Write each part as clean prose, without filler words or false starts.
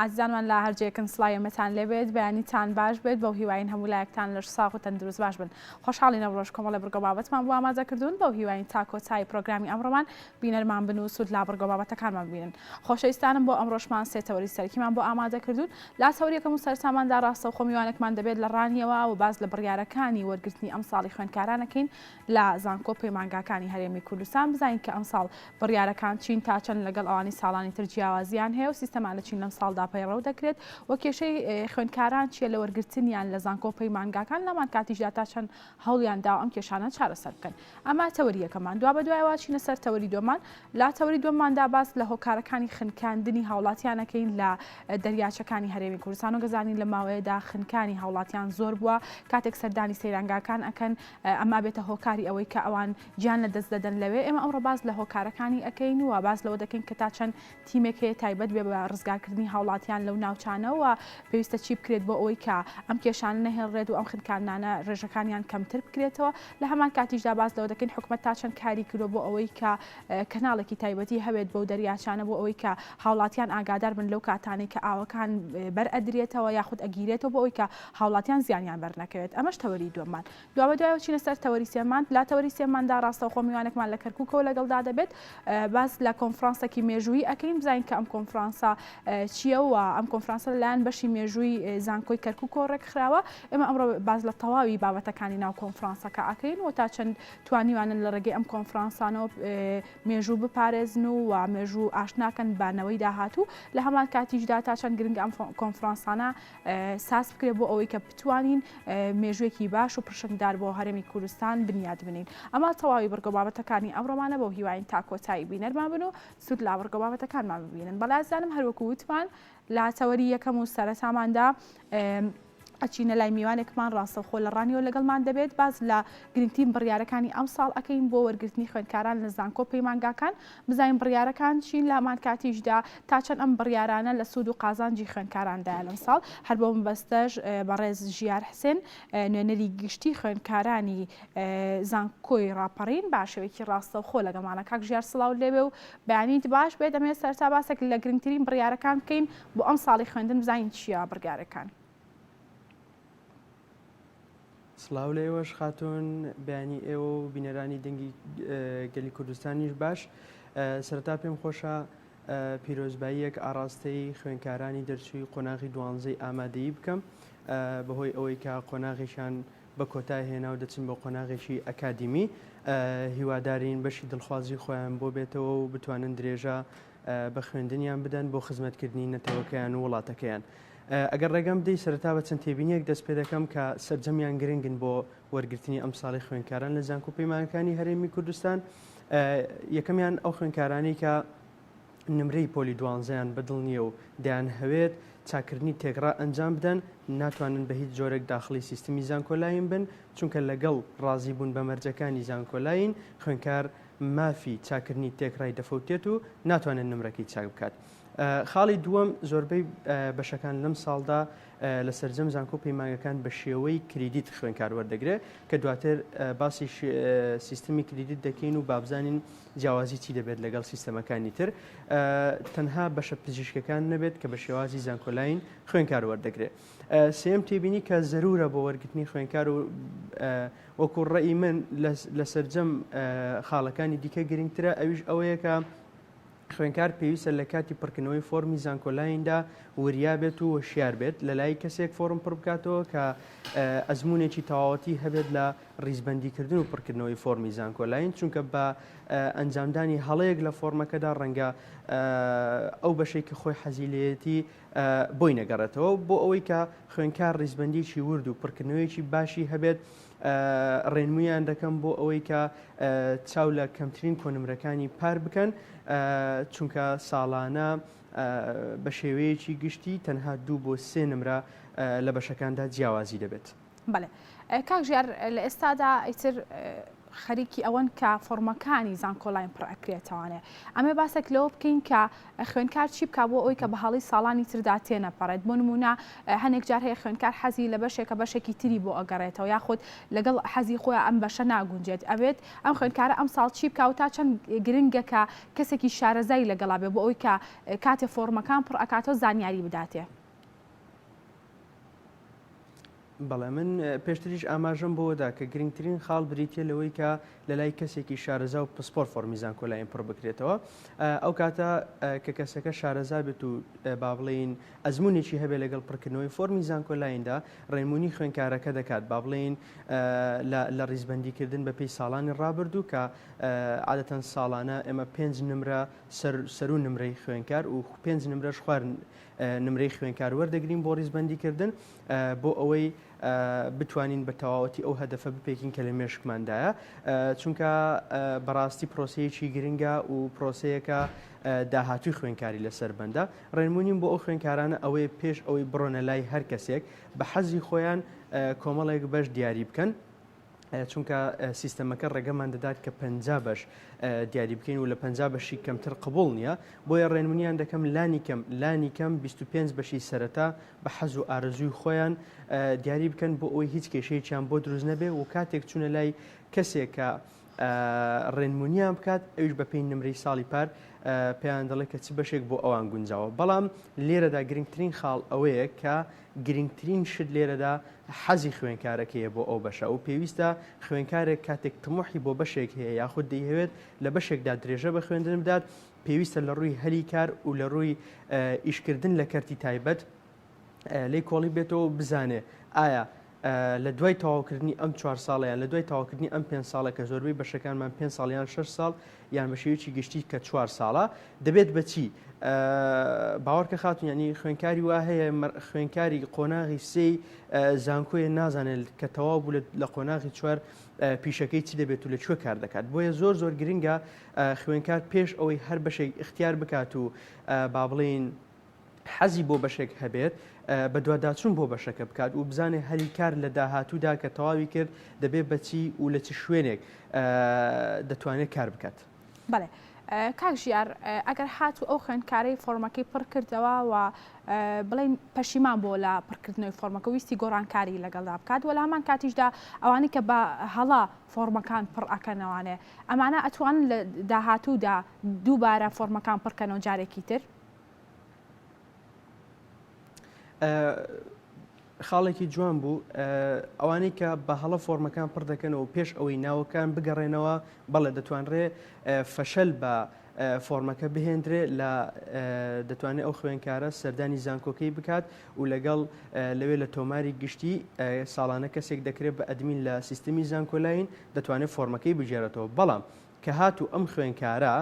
ئازیزانمان لە هەر جێیەکن سڵاوی ئێمەتان لێبێت بەیانیتان باش بێت بەو هیواین هەموو لایەکتان لەش ساغ و تەندروست باش بن خۆشحاڵین ئەمڕۆش کۆمەڵێ بڕگە و بابەتمان بۆ ئامادە کردوون بەو هیواین تا کۆتایی پرۆگرامی ئەمڕۆمان بینەرمان بن و سوود لە بڕگە و بابەتەکانمان ببینن خۆشەویستانم بۆ ئەمڕۆشمان سێ تەوەری سەرەکیمان بۆ ئامادە کردوون لا تەوەری یەکەم و سەرەتاماندا ڕاستەوخۆ میوانێکمان دەبێت لە ڕانیەوە و باس لە بڕیارەکانی وەرگرتنی ئەمساڵی خوێندکاران ئەکەین لە زانکۆ پەیمانگاکانی هەرێمی کوردستان بزانین کە ئەمساڵ بڕیارەکان چین تا چەند لەگەڵ ئەوانی ساڵانی تر جیاوازیان هەیە و سیستەمانە چین لەم ساڵدا پەیڕەو دەکرێت و کێشەی خوێندکاران چیە لە وەرگرتنیان لە زانکۆ پەیمانگاکان لەمان کاتیشدا تا چەند هەوڵیان داوە ئەم کێشانە چارەسەر بکەن ئەمە تەوەری یەکەمان دوابەدوایەوە چینە سەر تەوەری دووەمان لە تەوەری دووەماندا باس لە هۆکارەکانی خنکاندنی هاوڵاتیان ئەکەین لە دەریاچەکانی هەرێمی کوردستان و گەزانین لە ماوەیەدا خنکانی هاوڵاتیان زۆر بووە کاتێک سەردانی سەیرانگاکان ئەکەن ئەمە بێتە هۆکاری ئەوەی کە ئەوان گیان لە دەست دەدەن لەوێ ئێمە ئەمڕۆ باس لە هۆکارەکانی ئەکەین و باس لەوە دەکەین کە تا چەند تیمێک هەیە تایبەت بێ بە ڕزگارکردنی هاوڵاتیان لەو ناوچانە و پێویستە چی بکرێت بۆ ئەوەی کە ئەم کێشانە نەهێڵرێت و ئەم خنکاندنانە ڕێژەکانیان کەمتر بکرێتەوە. لە هەمان کاتیشدا باس لەوە دەکەین حکومەت تا چەند کاری کردووە بۆ ئەوەی کە کەناڵێکی تایبەتی هەبێت بەو دەریاچانە بۆ ئەوەی کە هاوڵاتیان ئاگادار بن لەو کاتانەی کە ئاوەکان بەر ئەدرێتەوە یاخود ئەگیرێتەوە بۆ ئەوەی کە هاوڵاتیان زیانیان بەرنەکەوێت. ئەمەش تەوەری دووەممان. دوابەدوایەوە چینە سەر تەوەری سێمان، لە تەوەری سێماندا ڕاستەوخۆ میوانێکمان لە کەرکوکەوە لەگەڵدا دەبێت، باس لە کۆنفرانسێکی مێژوویی ئەکەین، بزانین کە ئەم کۆنفرانسە چییە و ئەم کۆنفرانسە لەلایەن بەشی مێژووی زانکۆی کەرکوکەوە ڕێکخراوە. ئێمە ئەمڕۆ باس لە تەواوی بابەتەکانی ناو کۆنفرانسەکە ئەکەین و تا چەند توانیوانن لە ڕێگەی ئەم کۆنفرانسانەوە مێژوو بپارێزن و و مێژوو ئاشناکەن بە نەوەی داهاتوو، لە هەمان کاتیشدا تا چەند گرنگە ئەم کۆنفرانسانە ساز بکرێت بۆ ئەوەی کە بتوانین مێژوویەکی باش و پرشنگدار بۆ هەرێمی کوردستان بنیات بنین. ئەمە تەواوی بڕگە و بابەتەکانی ئەمڕۆمانە بەو هیواین تا کۆتایی بینەرمان بن و سوود لە بڕگە و بابەتەکانمان ببینن. بەڵێ ئازیزانم هەروەکو وتمان لە تەوەری یەکەم و سەرەتاماندا ئەچینە لای میوانێکمان ڕاستەوخۆ لە ڕانیەوە لەگەڵمان دەبێت باس لە گرنگترین بڕیارەکانی ئەمساڵ ئەکەین بۆ وەرگرتنی خوێندکاران لە زانکۆ پەیمانگاکان بزانین بڕیارەکان چین لە هەمان کاتیشدا تا چەند ئەم بڕیارانە لە سوود و قازانجی خوێندکاراندایە لەمساڵ هەر بەو مەبەستەش بەڕێز ژیار حسێن نوێنەری گشتی خوێندکارانی زانکۆی ڕاپەڕین بە شێوەیەکی ڕاستەوخۆ لەگەڵمانە کاک ژیار سڵاو لێبێ و بەیانیت باش بێت دەمەوێت سەرەتا باسێک لە گرنگترین بڕیارەکان بکەین بۆ ئەمساڵی خوێندن بزانین چییە بڕیارەکان. سڵاو لە ئێوەش خاتوون، بەیانی ئێوە و بینەرانی دەنگی گەلی کوردستانیش باش. سەرەتا پێم خۆشە پیرۆزباییەک ئاڕاستەی خوێنکارانی دەرچووی قۆناغی دوانزەی ئامادەیی بکەم بەهۆی ئەوەی کە قۆناغێکیان بە کۆتا هێنا و دەچن بۆ قۆناغێکی ئەکادیمی هیوادارین بەشی دڵخوازی خۆیان بۆ بێتەوە و بتوانن درێژە بە خوێندنیان بدەن بۆ خزمەتکردنی نەتەوەکەیان و وڵاتەکەیان. ئەگەر ڕێگەم بدەی سەرەتا بە چەند تێبینیەک دەست پێ دەکەم کە سەرجەمیان گرنگن بۆ وەرگرتنی ئەمساڵی خوێندکاران لە زانکۆ پەیمانەکانی هەرێمی کوردستان. یەکەمیان ئەو خوێندکارانەی کە نمرەی پۆلی دوانزەیان بەدڵ نییە و دەیانهەوێت چاککردنی تێکڕا ئەنجام بدەن، ناتوانن بە هیچ جۆرێک داخڵی سیستمی زانکۆلاین بن، چونکە لەگەڵ ڕازیبوون بە مەرجەکانی زانکۆلاین، خوێندکار مافی چاککردنی تێکڕای دەفەوتێت و ناتوانێت نمرەکەی چاک بکات. خاڵی دووەم، زۆربەی بەشەکان لەم ساڵدا لە سەرجەم زانکۆ و پەیمانگەکان بە شێوەی کریدیت خوێندکار وەردەگرێت کە دواتر باسی سیستمی کریدیت دەکەین و بابزانین جیاوازی چی دەبێت لەگەڵ سیستەمەکانی تر تەنها بەشە پزیشکەکان نەبێت کە بە شێوازی زانکۆلاین خوێندکار وەردەگرێت. سێم تێبینی کە زەرورە بۆ وەرگرتنی خوێندکار و وەکو ڕێی من لە سەرجەم خاڵەکانی دیکە گرنگترە ئەویش ئەوەیە کە خوێندکار پێویستە لە کاتی پڕکردنەوەی فۆرمی زانکۆلایندا وریا بێت و هۆشیار بێت، لەلای کەسێک فۆرم پڕ بکاتەوە کە ئەزموونێکی تەواوەتی هەبێت لە ڕیزبەندیکردن و پڕکردنەوەی فۆرمی زانکۆلاین، چونکە بە ئەنجامدانی هەڵەیەک لە فۆرمەکەدا ڕەنگە ئەو بەشەی کە خۆی حەزی لێیەتی بۆی نەگەڕێتەوە. بۆ ئەوەی کە خوێندکار ڕیزبەندیی ورد و پڕکردنەوەیەکی باشی هەبێت، ڕێنموویان دەکەم بۆ ئەوەی کە چاو لە کەمترین کۆنمرەکانی پار بکەن، چونکە ساڵانە بە شێوەیەکی گشتی تەنها دوو بۆ سێ نمرە لە بەشەکاندا جیاوازی دەبێت. بەڵێ کاک ژیار لە ئێستادا ئیتر. خەریکی ئەوەن کە فۆڕمەکانی زانکۆلاین پڕ ئەکرێتەوانێ ئەمێ باسێک لەوە بکەین کە خوێندکار چی بکا بۆ ئەوی کە بە هەڵی ساڵانی تردا تێنەپەڕێت بۆ نمونە هەنێک جار هەیە خوێندکار حەزی لە بەشێکە بەشێکی تری بۆ ئەگەڕێتەوە یاخود لەگەڵ حەزی خۆیان ئەم بەشە ناگونجێت ئەبێت ئەم خوێندکارە ئەم ساڵ چی بکا و تا چەند گرنگە کە کەسێکی شارەزای لەگەڵا بێ بۆ ئەوی کە کاتێ فۆڕمەکان پڕ ئەکاتەوە زانیاری بداتێ. بەڵێ من پێشتریش ئاماژەم بەوە دا کە گرنگترین خاڵ بریتیە لەوەی کە لەلای کەسێکی شارەزا و پسپۆر فۆرمی زانکۆلاین پڕ بکرێتەوە ئەو کاتە کە کەسەکە شارەزا بێت و با بڵێین ئەزمونێکی هەبێت لەگەڵ پڕکردنەوەی فۆرمی زانکۆلایندا ڕێنمونی خوێنکارەکە دەکات با بڵێین لە ڕیزبەندیکردن بە پێی ساڵانی ڕابردوو کە عادەتەن ساڵانە ئێمە پێنج نمرە سەر و نمرەی خوێنکار و پێنج نمرەش خوار نمرەی خوێنکار وەردەگرین بۆ ڕیزبەندیکردن بۆ ئەوەی بتوانین بە تەواوەتی ئەو هەدەفە بپێکین کە لە مێشکماندایە چونکە بەڕاستی پرۆسەیەکی گرنگە و پرۆسەیەکە داهاتوی خوێنکاری لەسەر بەندە ڕێنمونیم بۆ ئەو خوێنکارانە ئەوەیە پێش ئەوەی بڕۆنە لای هەر کەسێک بە حەزی خۆیان کۆمەڵێک بەش دیاری بکەن. چونکە سیستەمەکە ڕێگەمان دەدات کە 50 بەش دیاری بکەین و لە 50 بەشی کەمتر قبول نییە بۆیە ڕێنمونیان دەکەم لانی کەم لانی کەم 25 بەشی سەرەتا بە حەز و ئارەزووی خۆیان دیاری بکەن بۆ ئەوەی هیچ کێشەیەکیان بۆ دروست نەبێ و کاتێک چوونە لای کەسێک کە ڕێنمونیان بکات ئەویش بەپێی نمرەی ساڵی پار پێیان دەڵێ کە چ بەشێک بۆ ئەوان گونجاوە بەڵام لێرەدا گرنگترین خاڵ ئەوەیە کە گرنگترین شت لێرەدا حەزی خوێنکارەکەیە بۆ ئەو بەشە و پێویستە خوێنکارێک کاتێک تموحی بۆ بەشێک هەیە یاخود دەیهەوێت لە بەشێکدا درێژە بە خوێندن بدات پێویستە لە ڕووی هەلی کار و لە ڕووی ئیشکردن لە کەرتی تایبەت لێی کۆڵی بێتەوە و بزانێ ئایا لە دوای تەواوکردنی ئەم چوار ساڵە یان لە دوای تەواوکردنی ئەم پێنج ساڵە کە زۆربەی بەشەکانمان پێنج ساڵ یان شەش ساڵ یان بە شێوەیەکی گشتی کە چوار ساڵە دەبێت بە چی؟ باوەڕکە خاتون ینی خوێنکاری وا هەیە خوێنکاری قۆناغی سێی زانکۆیە نازانێت کە تەواو بوو لە قۆناغی چوار پیشەکەی چی دەبێت و لە کوێ کار دەکات بۆیە زۆر زۆر گرنگە خوێنکار پێش ئەوەی هەر بەشێک اختیار بکات و با بڵێین حەزی بۆ بەشێک هەبێت بەدواداچوون بۆ بەشەکە بکات و بزانێت هەلی کار لە داهاتوودا کە تەواوی کرد دەبێت بە چی و لە چ شوێنێک دەتوانێت کار بکات. بەڵێ کاک ژیار ئەگەر هاتوو ئەو خوێندکارەی فۆرمەکەی پڕ کردەوە و بڵێین پەشیمان بۆ لە پڕکردنەوەی فۆرمەکە ویستی گۆڕانکاری لەگەڵدا بکات و لە هەمان کاتیشدا ئەوانەی کە بە هەڵە فۆرمەکان پڕ ئەکەنەوانێ ئەمانە ئەتوانن لە داهاتوودا دووبارە فۆرمەکان پڕکەنەوە جارێکی تر؟ خاڵێکی جوان بوو ئەوانەی کە بە هەڵە فۆرمەکان پڕ دەکەنەوە پێش ئەوەی ناوەکان بگەڕێنەوە بەڵێ دەتوانرێ فەشەل بە فۆرمەکە بهێندرێ لە دەتوانێت ئەو خوێنکارە سەردانی زانکۆکەی بکات و لەگەڵ لەوێ لە تۆماری گشتی ساڵانە کەسێک دەکرێت بە ئەدمین لە سیستمی زانکۆلاین دەتوانێت فۆرمەکەی بگێڕێتەوە بەڵام کە هاتوو ئەم خوێنکارە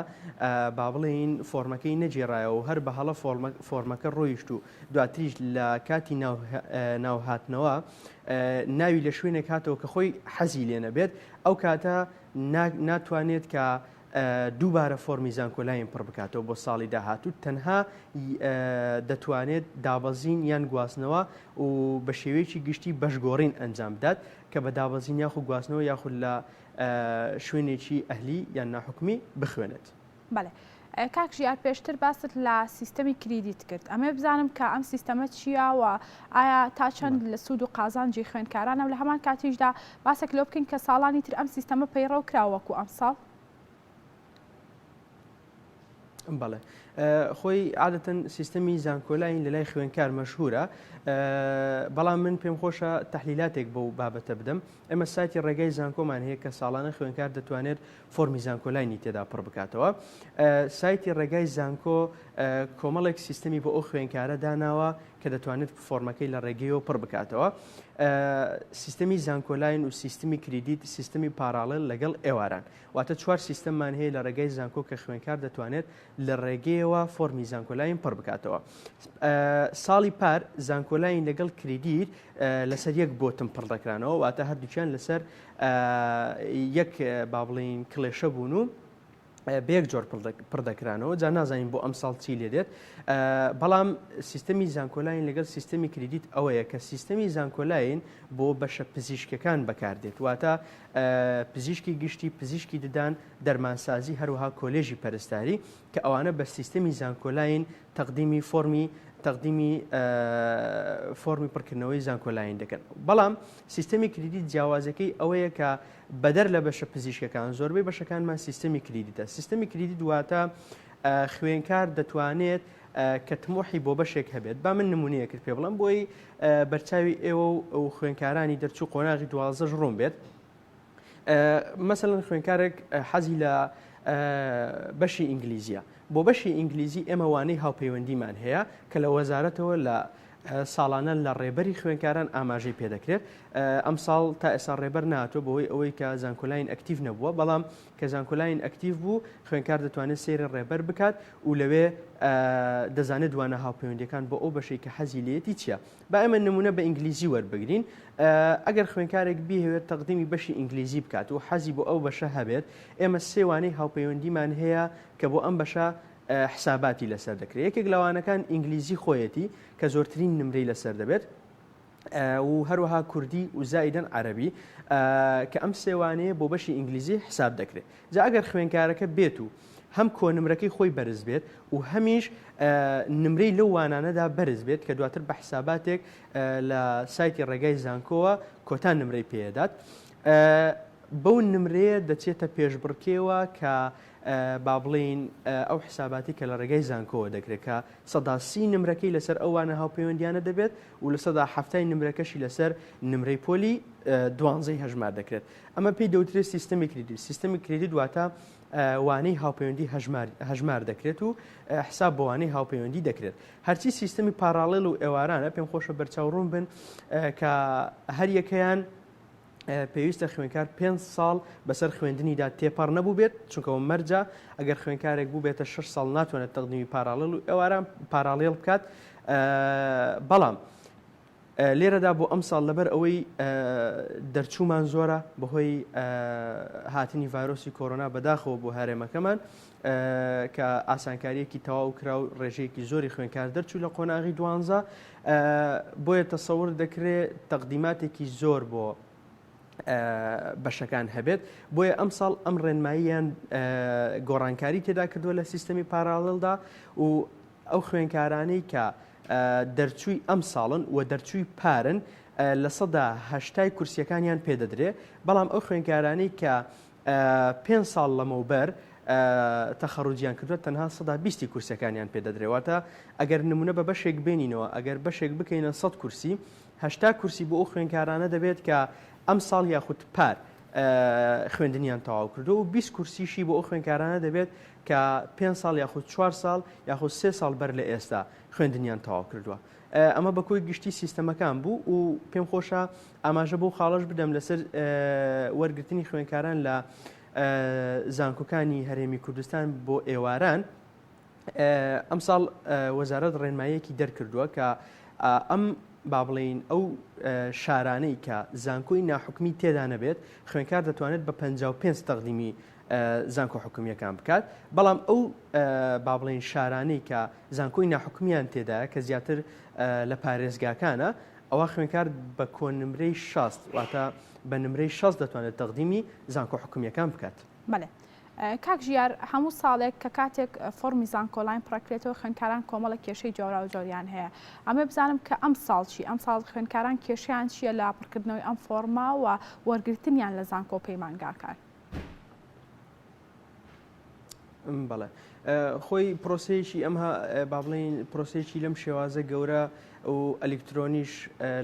با بڵێین فۆرمەکەی نەگێڕایەوە و هەر بە هەڵە فۆرمەکە ڕۆیشت و دواتریش لە کاتی ناوهاتنەوە ناوی لە شوێنێک هاتەوە کە خۆی حەزی لێ نەبێت ئەو کاتە ناتوانێت کە دووبارە فۆرمی زانکۆلاین پڕ بکاتەوە بۆ ساڵی داهاتوو تەنها دەتوانێت دابەزین یان گواستنەوە و بە شێوەیەکی گشتی بەشگۆڕین ئەنجام بدات کە بە دابەزین یاخود گواستنەوە یاخود لە شوێنێکی ئەهلی یان ناحکومی بخوێنێت. بەڵێ کاک ژیار پێشتر باست لە سیستەمی credit کرد ئەمەوێ بزانم کە ئەم سیستەمە چییە و ئایا تا چەند لە سوود و قازانجی خوێندکارانە و لە هەمان کاتیشدا باسێک لەوە بکەین کە ساڵانی تر ئەم سیستەمە پەیڕەو کراوە وەکو ئەمساڵ؟ بەڵێ خۆی عادەتەن سیستەمی زانکۆلاین لە لای خوێنکار مەشهورە بەڵام من پێم خۆشە تەحلیلاتێک بەو بابەتە بدەم ئێمە سایتی ڕێگای زانکۆمان هەیە کە ساڵانە خوێنکار دەتوانێت فۆرمی زانکۆلاینی تێدا پڕ بکاتەوە سایتی ڕێگای زانکۆ کۆمەڵێک سیستەمی بۆ ئەو خوێنکارە داناوە کە دەتوانێت فۆرمەکەی لە ڕێگەیەوە پڕ بکاتەوە سیستەمی زانکۆلاین و سیستمی credit سیستمی parallel لەگەڵ ئێواران واتە چوار سیستەممان هەیە لە ڕێگای زانکۆ کە خوێنکار دەتوانێت لە ڕێگەیەوە فۆرمی زانکۆلاین پڕ بکاتەوە. ساڵی پار زانکۆلاین لەگەڵ credit لەسەر یەک button پڕ دەکرانەوە واتە هەردووکیان لەسەر یەک با بڵێین کڵێشە بوون و. بە یەک جۆر پڕ دەکرانەوە جا نازانین بۆ ئەمساڵ چی لێ دێت بەڵام سیستەمی زانکۆلاین لەگەڵ سیستەمی credit ئەوەیە کە سیستەمی زانکۆلاین بۆ بەشە پزیشکەکان بەکاردێت واتە پزیشکی گشتی پزیشکی ددان دەرمانسازی هەروەها کۆلێژی پەرستاری کە ئەوانە بە سیستەمی زانکۆلاین تەقدیمی فۆرمی تەقدیمی فۆرمی پڕکردنەوەی زانکۆلاین دەکەن بەڵام سیستەمی credit جیاوازەکەی ئەوەیە کە بەدەر لە بەشە پزیشکەکان زۆربەی بەشەکانمان سیستەمی credit ە. سیستەمی credit واتە خوێنکار دەتوانێت کە تموحی بۆ بەشێک هەبێت با من نمونەیەکت پێ بڵم بۆی بەرچاوی ئێوە و خوێنکارانی دەرچوو قۆناغی دوازدەش ڕوون بێت مەسەلەن خوێنکارێک حەزی لە بەشی ئینگلیزیە بۆ بەشی ئینگلیزی ئێمە وانەی هاوپەیوەندیمان هەیە کە لە وەزارەتەوە لە ساڵانە لە ڕێبەری خوێنکاران ئاماژەی پێدەکرێت ئەمساڵ تا ئێستا ڕێبەر ناتوە بەهۆی ئەوەی کە زانکۆلاین active نەبووە بەڵام کە زانکۆلاین active بوو خوێنکار دەتوانێت سەیری ڕێبەر بکات و لەوێ دەزانێت وانە هاوپەیوەندیەکان بۆ ئەو بەشەی کە حەزی لێتی چییە با ئێمە نمونە بە ئینگلیزی وەربگرین ئەگەر خوێنکارێک بیهەوێت تەقدیمی بەشی ئینگلیزی بکات و حەزی بۆ ئەو بەشە هەبێت ئێمە سێ وانەی هاوپەیوەندیمان هەیە کە بۆ ئەم بەشە حساباتی لەسەر دەکرێت یەکێک لەوانەکان ئینگلیزی خۆیەتی کە زۆرترین نمرەی لەسەر دەبێت و هەروەها کوردی و زائیدەن عەرەبی کە ئەم سێوانەیە بۆ بەشی ئینگلیزی حساب دەکرێت جا ئەگەر خوێنکارەکە بێت و هەم کۆنمرەکەی خۆی بەرز بێت و هەمیش نمرەی لەو وانانەدا بەرز بێت کە دواتر بە حساباتێک لە سایتی ڕێگای زانکۆوە کۆتا نمرەی پێدات بەو نمرەیە دەچێتە پێشبڕکێوە کە با بڵێین ئەو حساباتی کە لە ڕێگای زانکۆوە دەکرێت کە 30 نمرەکەی لەسەر ئەو وانە هاوپەیوەندیانە دەبێت و لە 70% نمرەکەشی لەسەر نمرەی پۆلی دوانزەی هەژمار دەکرێت ئەمە پێی دەوترێت سیستەمی credit سیستەمی credit واتە وانەی هاوپەیوەندی هەژمار دەکرێت و حساب بۆ وانەی هاوپەیوەندی دەکرێت هەرچی سیستەمی parallel و ئێوارانە پێم خۆشە بەرچاو ڕوون بن کە هەریەکەیان پێویستە خوێنکار پێ ساڵ بەسەر خوێندنیدا تێپەڕ نەبوو بێت چونکەەوە مەرجە ئەگەر خوێنکارێک بوو بێتە 6 ساڵ ناتوانێت تەقدیمی parallel و ئێواران parallel بکات بەڵام لێرەدا بۆ ئەمساڵ لەبەر ئەوەی دەرچوومان زۆرە بەهۆی هاتنی ڤایرۆسی کۆرۆنا بەداخەوە بۆ هەرێمەکەمان کە ئاسانکاریەکی تەواو کرا و ڕێژەیەکی زۆری خوێنکار دەرچوو لە قۆناغی دوانزە بۆیە تەسەور دەکرێت تەقدیماتێکی زۆر بۆ بەشەکان هەبێت بۆیە ئەمساڵ ئەم ڕێنماییان گۆڕانکاری تێدا کردووە لە سیستەمی parallel دا و ئەو خوێنکارانەی کە دەرچووی ئەمساڵن و دەرچووی پارن 80% کورسیەکانیان پێدەدرێ بەڵام ئەو خوێنکارانەی کە پێنج ساڵ لەمەوبەر تەخەڕوجیان کردووە تەنها 20% کورسیەکانیان پێدەدرێ واتە ئەگەر نمونە بە بەشێک بێنینەوە ئەگەر بەشێک بکەینە 100 کورسی 80 کورسی بۆ ئەو خوێنکارانە دەبێت کە ئەم ساڵ یاخود پار خوێندنیان تەواو کردو و 20 کورسیشی بۆ ئەو خوێنکارانە دەبێت کە پێ ساڵ یاخود چوار ساڵ یاخود سێ ساڵ بەر لە ئێستا خوێندنیان تەواو کردووە. ئەمە بە کۆی گشتی سیستەمەکان بوو و پێم خۆشە ئاماژە بۆ خاڵەش بدەم لەسەر وەرگرتنی خوێنکاران لە زانکۆکانی هەرێمی کوردستان بۆ ئێواران ئەمساڵ وەزارەت ڕێنماییەکی دەرکردووە کە ئەم با بڵێین ئەو شارانەی کە زانکۆی ناحکومی تێدا نەبێت خوێنکار دەتوانێت بە 55 تەقدیمی زانکۆ حکومیەکان بکات بەڵام ئەو با بڵێین شارانەی کە زانکۆی ناحکومیان تێدایە کە زیاتر لە پارێزگاکانە ئەوە خوێنکار بە کۆنمرەی 60 واتە بە نمرەی 60 دەتوانێت تەقدیمی زانکۆ حکومیەکان بکات. بەڵێ کاک ژیار هەموو ساڵێک کە کاتێک فۆڕمی زانکۆلاین پڕەکرێتەوە خوێندکاران کۆمەڵە کێشەی جۆراوجۆریان هەیە ئەمە بزانم کە ئەم ساڵ چی ئەم ساڵ خوێندکاران کێشیان چییە لە پڕکردنەوەی ئەم فۆڕمە و وەرگرتنیان لە زانکۆ پەیمانگاکان؟ بەڵێ خۆی پرۆسەیەکی ئەم با بڵێین پرۆسەیەکی لەم شێوازە گەورە و ئەلیکترۆنیش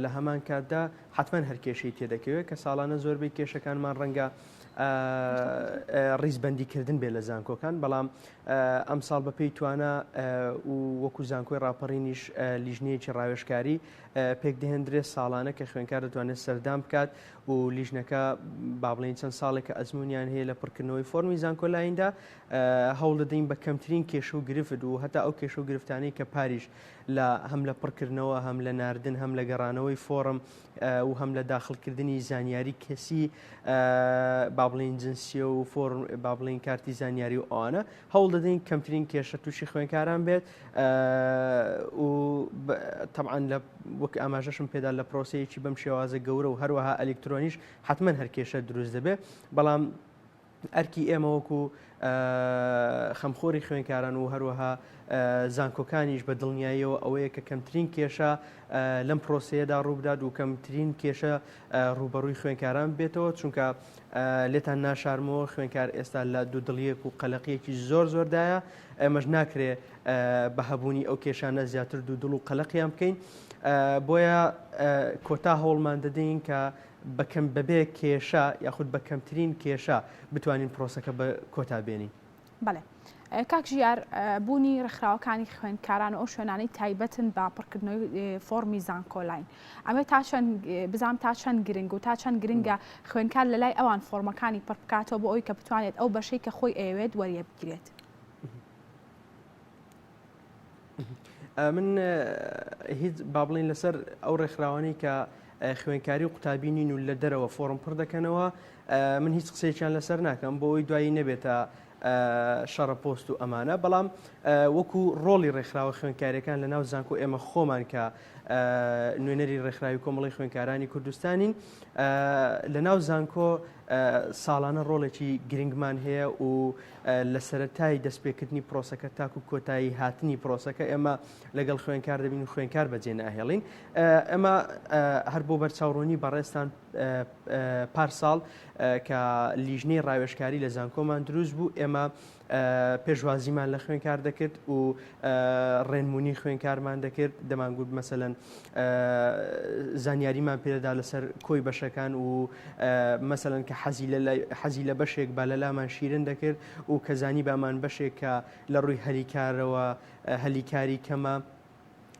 لە هەمان کاتدا حتمما هەر کێشەی تێدەکەوێت کە ساڵانە زۆربەی کێشەکانمان ڕەنگە ڕیزبەندیکردن بێ لە زانکۆکان بەڵام ئەمساڵ بە پێی توانا و وەکو زانکۆی ڕاپەڕینیش لیژنەیەکی ڕاوێژکاری پێکدەهێندرێت ساڵانە کە خوێنکار دەتوانێت سەردان بکات و لیژنەکە با بڵێین چەند ساڵێکە ئەزمونیان هەیە لە پڕکردنەوەی فۆرمی زانکۆلایندا هەوڵ دەدەین بە کەم. کەمترین کێشە و گرفت و هەتا ئەو کێشە و گرفتانەی کە پاریش لە هەم لە پڕکردنەوە هەم لە ناردن هەم لە گەڕانەوەی فۆڕم و هەم لە داخڵکردنی زانیاری کەسی با بڵێین جنسیە و فۆرم با بڵێین کارتی زانیاری و ئەوانە هەوڵ دەدەین کەمترین کێشە تووشی خوێنکاران بێت و تەبعەن لە وەک ئاماژەشم پێدا لە پرۆسەیەکی بەم شێوازە گەورە و هەروەها ئەلیکترۆنیش حتمما هەر کێشە دروست دەبێت بەڵام ئەرکی ئێمە وەکو خەمخۆری خوێنکاران و هەروەها زانکۆکانیش بە دڵنیاییەوە ئەوەیە کە کەمترین کێشە لەم پرۆسەیەدا ڕووبدات و کەمترین کێشە ڕووبەڕووی خوێنکاران بێتەوە چونکە لێتان ناشارمەوە خوێنکار ئێستا لە دوودڵیەک و قەلەقیەکی زۆر زۆردایە ئێمەش ناکرێ بە هەبوونی ئەو کێشانە زیاتر دوودڵ و قەلەقیان بکەین بۆیە کۆتا هەوڵمان دەدەین کە بەکەم بەبێ کێشە یاخود بە کەمترین کێشە بتوانین پرۆسەکە بە کۆتا بێنین. بەڵێ کاک ژیار بوونی ڕێکخراوەکانی خوێندکاران و ئەو شوێنانەی تایبەتن بە پڕکردنەوەی فۆڕمی زانکۆلاین ئەمێ تا چەند بزانم تا چەند گرنگ و تا چەند گرنگە خوێندکار لە لای ئەوان فۆڕمەکانی پڕ بکاتەوە بۆ ئەوی کە بتوانێت ئەو بەشەی کە خۆی ئەیەوێت وەریبگرێت. من هیچ با بڵین لەسەر ئەو ڕێکخراوانەی کە خوێنکاری و قوتابی نین و لە دەرەوە فۆرم پڕ دەکەنەوە من هیچ قسەیەکیان لەسەر ناکەم بۆ ئەوی دوایی نەبێتە شەڕە پۆست و ئەمانە بەڵام وەکو ڕۆڵی ڕێکخراوە خوێنکاریەکان لە ناو زانکۆ ئێمە خۆمان کە نوێنەری ڕێکخراوی کۆمەڵی خوێنکارانی کوردستانین لە ناو زانکۆ ساڵانە ڕۆڵێکی گرنگمان هەیە و لە سەرەتای دەستپێکردنی پرۆسەکە تاکو کۆتایی هاتنی پرۆسەکە ئێمە لەگەڵ خوێنکار دەبین و خوێنکار بەجێ ناهێڵین ئەمە هەر بۆ بەرچاوڕوونی بەڕێزتان پارساڵ کە لیژنەی ڕاوێژکاری لە زانکۆمان دروست بوو ئێمە پێشوازیمان لە خوێنکار دەکرد و ڕێنمونی خوێنکارمان دەکرد دەمانگوت مەسەلەن زانیاریمان پێدەدا لەسەر کۆی بەشەکان و مەسەلەن کە حەزی لە حەزی لە بەشێک با لە لامان شیرن دەکرد و کە زانی بامان بەشێک کە لە ڕووی هەلیکارەوە هەلیکاری کەمە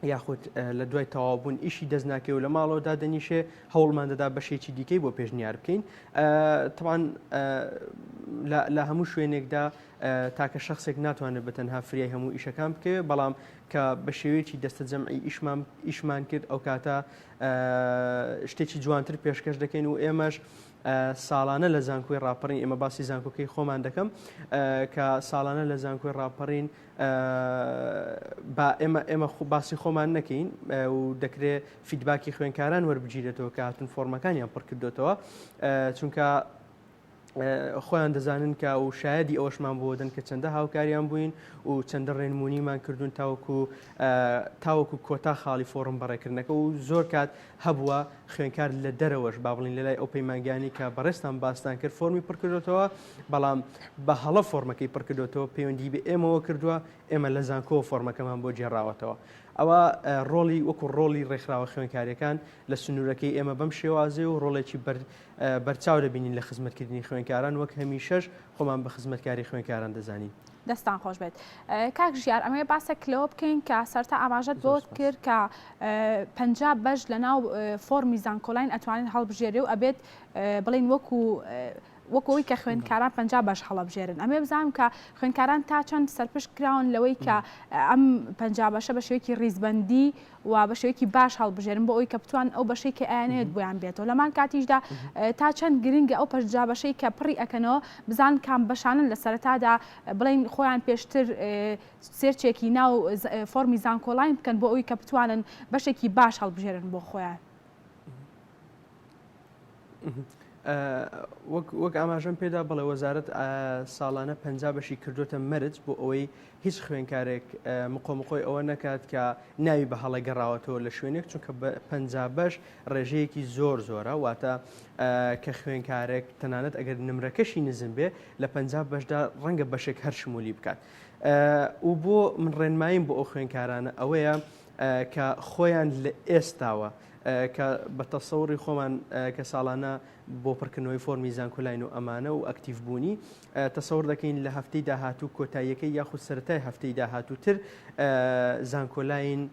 یاخود لە دوای تەواوبوون ئیشی دەست ناکەوێ و لە ماڵەوە دادەنیشێ هەوڵمان دەدا بەشێکی دیکەی بۆ پێشنیار بکەین تەبعەن لە هەموو شوێنێکدا تاکە شخصێک ناتوانێت بە تەنها فریای هەموو ئیشەکان بکەوێت بەڵام کە بە شێوەیەکی دەستە جەمعی ئیشمان ئیشمان کرد ئەو کاتە شتێکی جوانتر پێشکەش دەکەین و ئێمەش ساڵانە لە زانکۆی ڕاپەڕین ئێمە باسی زانکۆکەی خۆمان دەکەم کە ساڵانە لە زانکۆی ڕاپەڕین با ئێمە ئێمە باسی خۆمان نەکەین و دەکرێت feedback ی خوێنکاران وەربگیرێتەوە کە هاتون فۆرمەکانیان پڕکردوێتەوە چونکە خۆیان دەزانن کە و شایەدی ئەوەشمان بۆ دەن کە چەندە هاوکاریان بووین و چەندە ڕێنمونیمان کردوون تاوەکو تاوەکو کۆتا خاڵی فۆڕم بەڕێکردنەکە و زۆر کات هەبووە خوێنکار لە دەرەوەش با بڵین لەلای ئەو پەیمانگانی کە بەڕێزتان باستان کرد فۆرمی پڕکردوێتەوە بەڵام بە هەڵە فۆرمەکەی پڕکردوێتەوە پەیوەندی بە ئێمەوە کردووە ئێمە لە زانکۆ فۆرمەکەمان بۆ گێڕاوەتەوە ئەوە ڕۆڵی وەکو ڕۆڵی ڕێکخراوە خوێنکاریەکان لە سنوورەکەی ئێمە بەم شێوازێ و ڕۆڵێکی بەر بەرچاو دەبینین لە خزمەتکردنی خوێنکاران وەک هەمیشەش خۆمان بە خزمەتکاری خوێنکاران دەزانین. دەستان خۆش بێت کاک ژیار ئەمەوێ باسێک لەوە بکەین کە سەرتا ئاماژەت بۆ کرد کە 50 بەش لە ناو فۆرمی زانکۆلاین ئەتوانین هەڵبژێرێ و ئەبێت بڵین وەکو وەکو ئەوەی کە خوێندکاران 50 بەش هەڵەبژێرن ئەمێ بزانم کە خوێندکاران تا چەند سەرپشک کراون لەوەی کە ئەم 50 بەشە بە شێوەیەکی ڕیزبەندی و بە شێوەیەکی باش هەڵبژێرن بۆ ئەوەی کە بتوان ئەو بەشەی کە ئەیانەوێت بۆیان بێتەوە لەمان کاتیشدا تا چەند گرنگە ئەو 50 بەشەی کە پڕی ئەکەنەوە بزان کام بەشانن لە سەرەتادا بڵێن خۆیان پێشتر search ێکی ناو فۆرمی زانکۆلاین بکەن بۆ ئەوی کە بتوانن بەشێکی باش هەڵبژێرن بۆ خۆیان. وەک ئاماژەم پێدا بڵێ وەزارەت ساڵانە 50 بەشی کردوتە مەرج بۆ ئەوەی هیچ خوێنکارێک مقۆمقۆی ئەوە نەکات کە ناوی بە هەڵە گەڕاوەتەوە لە شوێنێک چونکە 50 بەش ڕێژەیەکی زۆر زۆرە واتە کە خوێنکارێک تەنانەت ئەگەر نمرەکەشی نزم بێ لە 50 بەشدا ڕەنگە بەشێک هەر شمولی بکات و بۆ من ڕێنماییم بۆ ئەو خوێنکارانە ئەوەیە کە خۆیان لە ئێستاوە کە بە تەسەوڕی خۆمان کە ساڵانە بۆ پڕکردنەوەی فۆرمی زانکۆلاین و ئەمانە و ئەکتیڤ بوونی تەسەور دەکەین لە هەفتەی داهاتوو کۆتاییەکەی یاخود سەرەتای هەفتەی داهاتووتر زانکۆلاین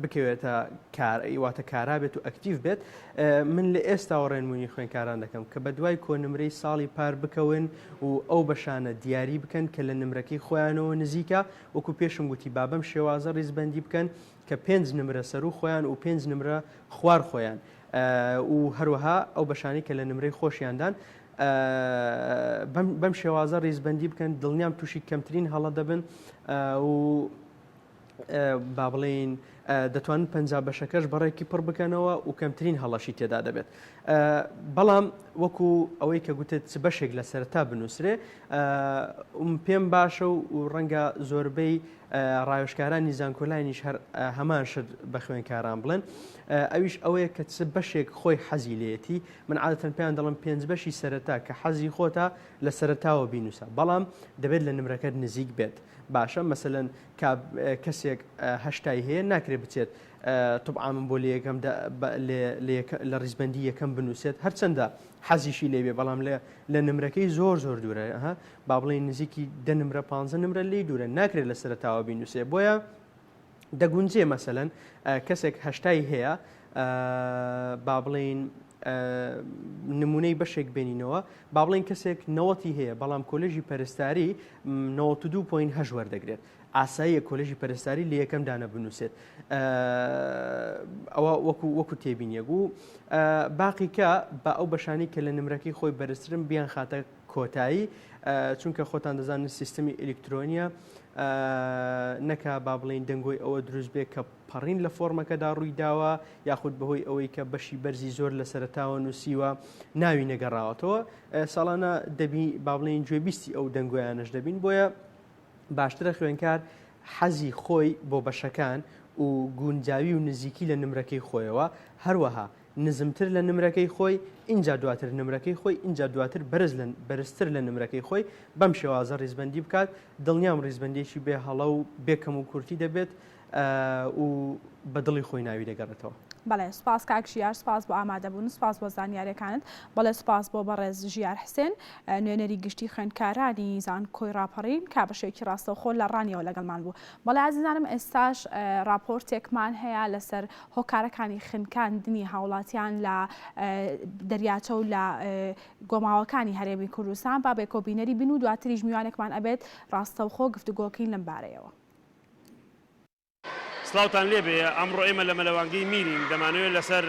بکەوێتە کار واتە کارا بێت و ئەکتیڤ بێت من لە ئێستاوە ڕێنمونی خوێنکاران دەکەم کە بە دوای کۆنمرەی ساڵی پار بکەون و ئەو بەشانە دیاری بکەن کە لە نمرەکەی خۆیانەوە نزیکە وەکو پێشم گوتی با بەم شێوازە ڕیزبەندی بکەن کە پێنج نمرە سەرو خۆیان و پێنج نمرە خوار خۆیان و هەروەها ئەو بەشانەی کە لە نمرەی خۆشیاندان بەم شێوازە ڕیزبەندی بکەن دڵنیام تووشی کەمترین هەڵە دەبن و با بڵێین دەتوانن 50 بەشەکەش بەڕێکی پڕ بکەنەوە و کەمترین هەڵەشی تێدا دەبێت بەڵام وەکو ئەوەی کە گوتت چ بەشێک لە سەرتا بنووسرێ پێم باشە و ڕەنگە زۆربەی ڕاوێژکارانی زانکۆلاینیش هەر هەمان شت بە خوێنکاران بڵێن ئەویش ئەوەیە کە چ بەشێک خۆی حەزی لێتی من عادەتەن پێیان دەڵم پێنج بەشی سەرەتا کە حەزی خۆتە لە سەرەتاوە بینوسە بەڵام دەبێت لە نمرەکەت نزیک بێت باشە مەسەلەن کەسێک هەشتای هەیە ناکرێت بچێت طب عامم بۆ لە یەکەم لە ڕیزبندی یەکەم بنووسێت هەرچەندە حەزیشی لێبێ بەڵام لە لە نمرەکەی زۆر زۆر دوورە با بڵێین نزیکی دە نمرە پانزە نمرە لێی دوورە ناکرێت لە سەرەتاوە بینوسێ بۆیە دەگونجێ مەسەلەن کەسێک هەشتای هەیە با بڵێین نمونەی بەشێک بێنینەوە با بڵێن کەسێک نەوەتی هەیە بەڵام کۆلێژی پەرستاری 92.8 وەردەگرێت ئاساییە کۆلێژی پەرستاری لە یەکەم دانە بنووسێت ئەوە وەکو وەکو تێبینیەک و باقی کە بە ئەو بەشانی کە لە نمرەکەی خۆی بەرزترن بیان خاتە کۆتایی چونکە خۆتان دەزانن سیستمی ئەلیکترۆنیە نەکا با بڵین دەنگۆی ئەوە دروست بێ کە پەڕین لە فۆرمەکەدا ڕووی داوە یاخود بەهۆی ئەوەی کە بەشی بەرزی زۆر لە سەرتاوە نووسیوە ناوی نەگەڕاوەتەوە ساڵانە دەبی با بڵین گوێبیستی ئەو دەنگۆیانش دەبین بۆیە باشترە خوێنکار حەزی خۆی بۆ بەشەکان و گونجاوی و نزیکی لە نمرەکەی خۆیەوە هەروەها نزمتر لە نمرەکەی خۆی ئینجا دواتر نمرەکەی خۆی ئینجا دواتر بەرز لە بەرزتر لە نمرەکەی خۆی بەم شێوازە ڕیزبەندی بکات دڵنیام ڕیزبەندیەکی بێ هەڵە و بێ کەم و کورتی دەبێت و بە دڵی خۆی ناوی دەگەڕێتەوە. بەڵێ سوپاس کاک ژیار سوپاس بۆ ئامادەبوون سوپاس بۆ زانیاریەکانت بەڵێ سوپاس بۆ بەڕێز ژیار حسێن نوێنەری گشتی خوێندکارانی زانکۆی ڕاپەڕین کا بە شێوەیەکی ڕاستەوخۆ لە ڕانیەوە لەگەڵمان بوو بەڵێ ئازیزانم ئێستاش ڕاپۆرتێکمان هەیە لەسەر هۆکارەکانی خنکاندنی هاوڵاتیان لە دەریاچە و لە گۆماوەکانی هەرێمی کوردستان با بێکۆ بینەری بن و دواتریش میوانێکمان ئەبێت ڕاستەوخۆ گفتوگۆکەین لەم بارەیەوە. سڵاوتان لێبێ، ئەمڕۆ ئێمە لە مەلەوانگەی میرین، دەمانەوێت لەسەر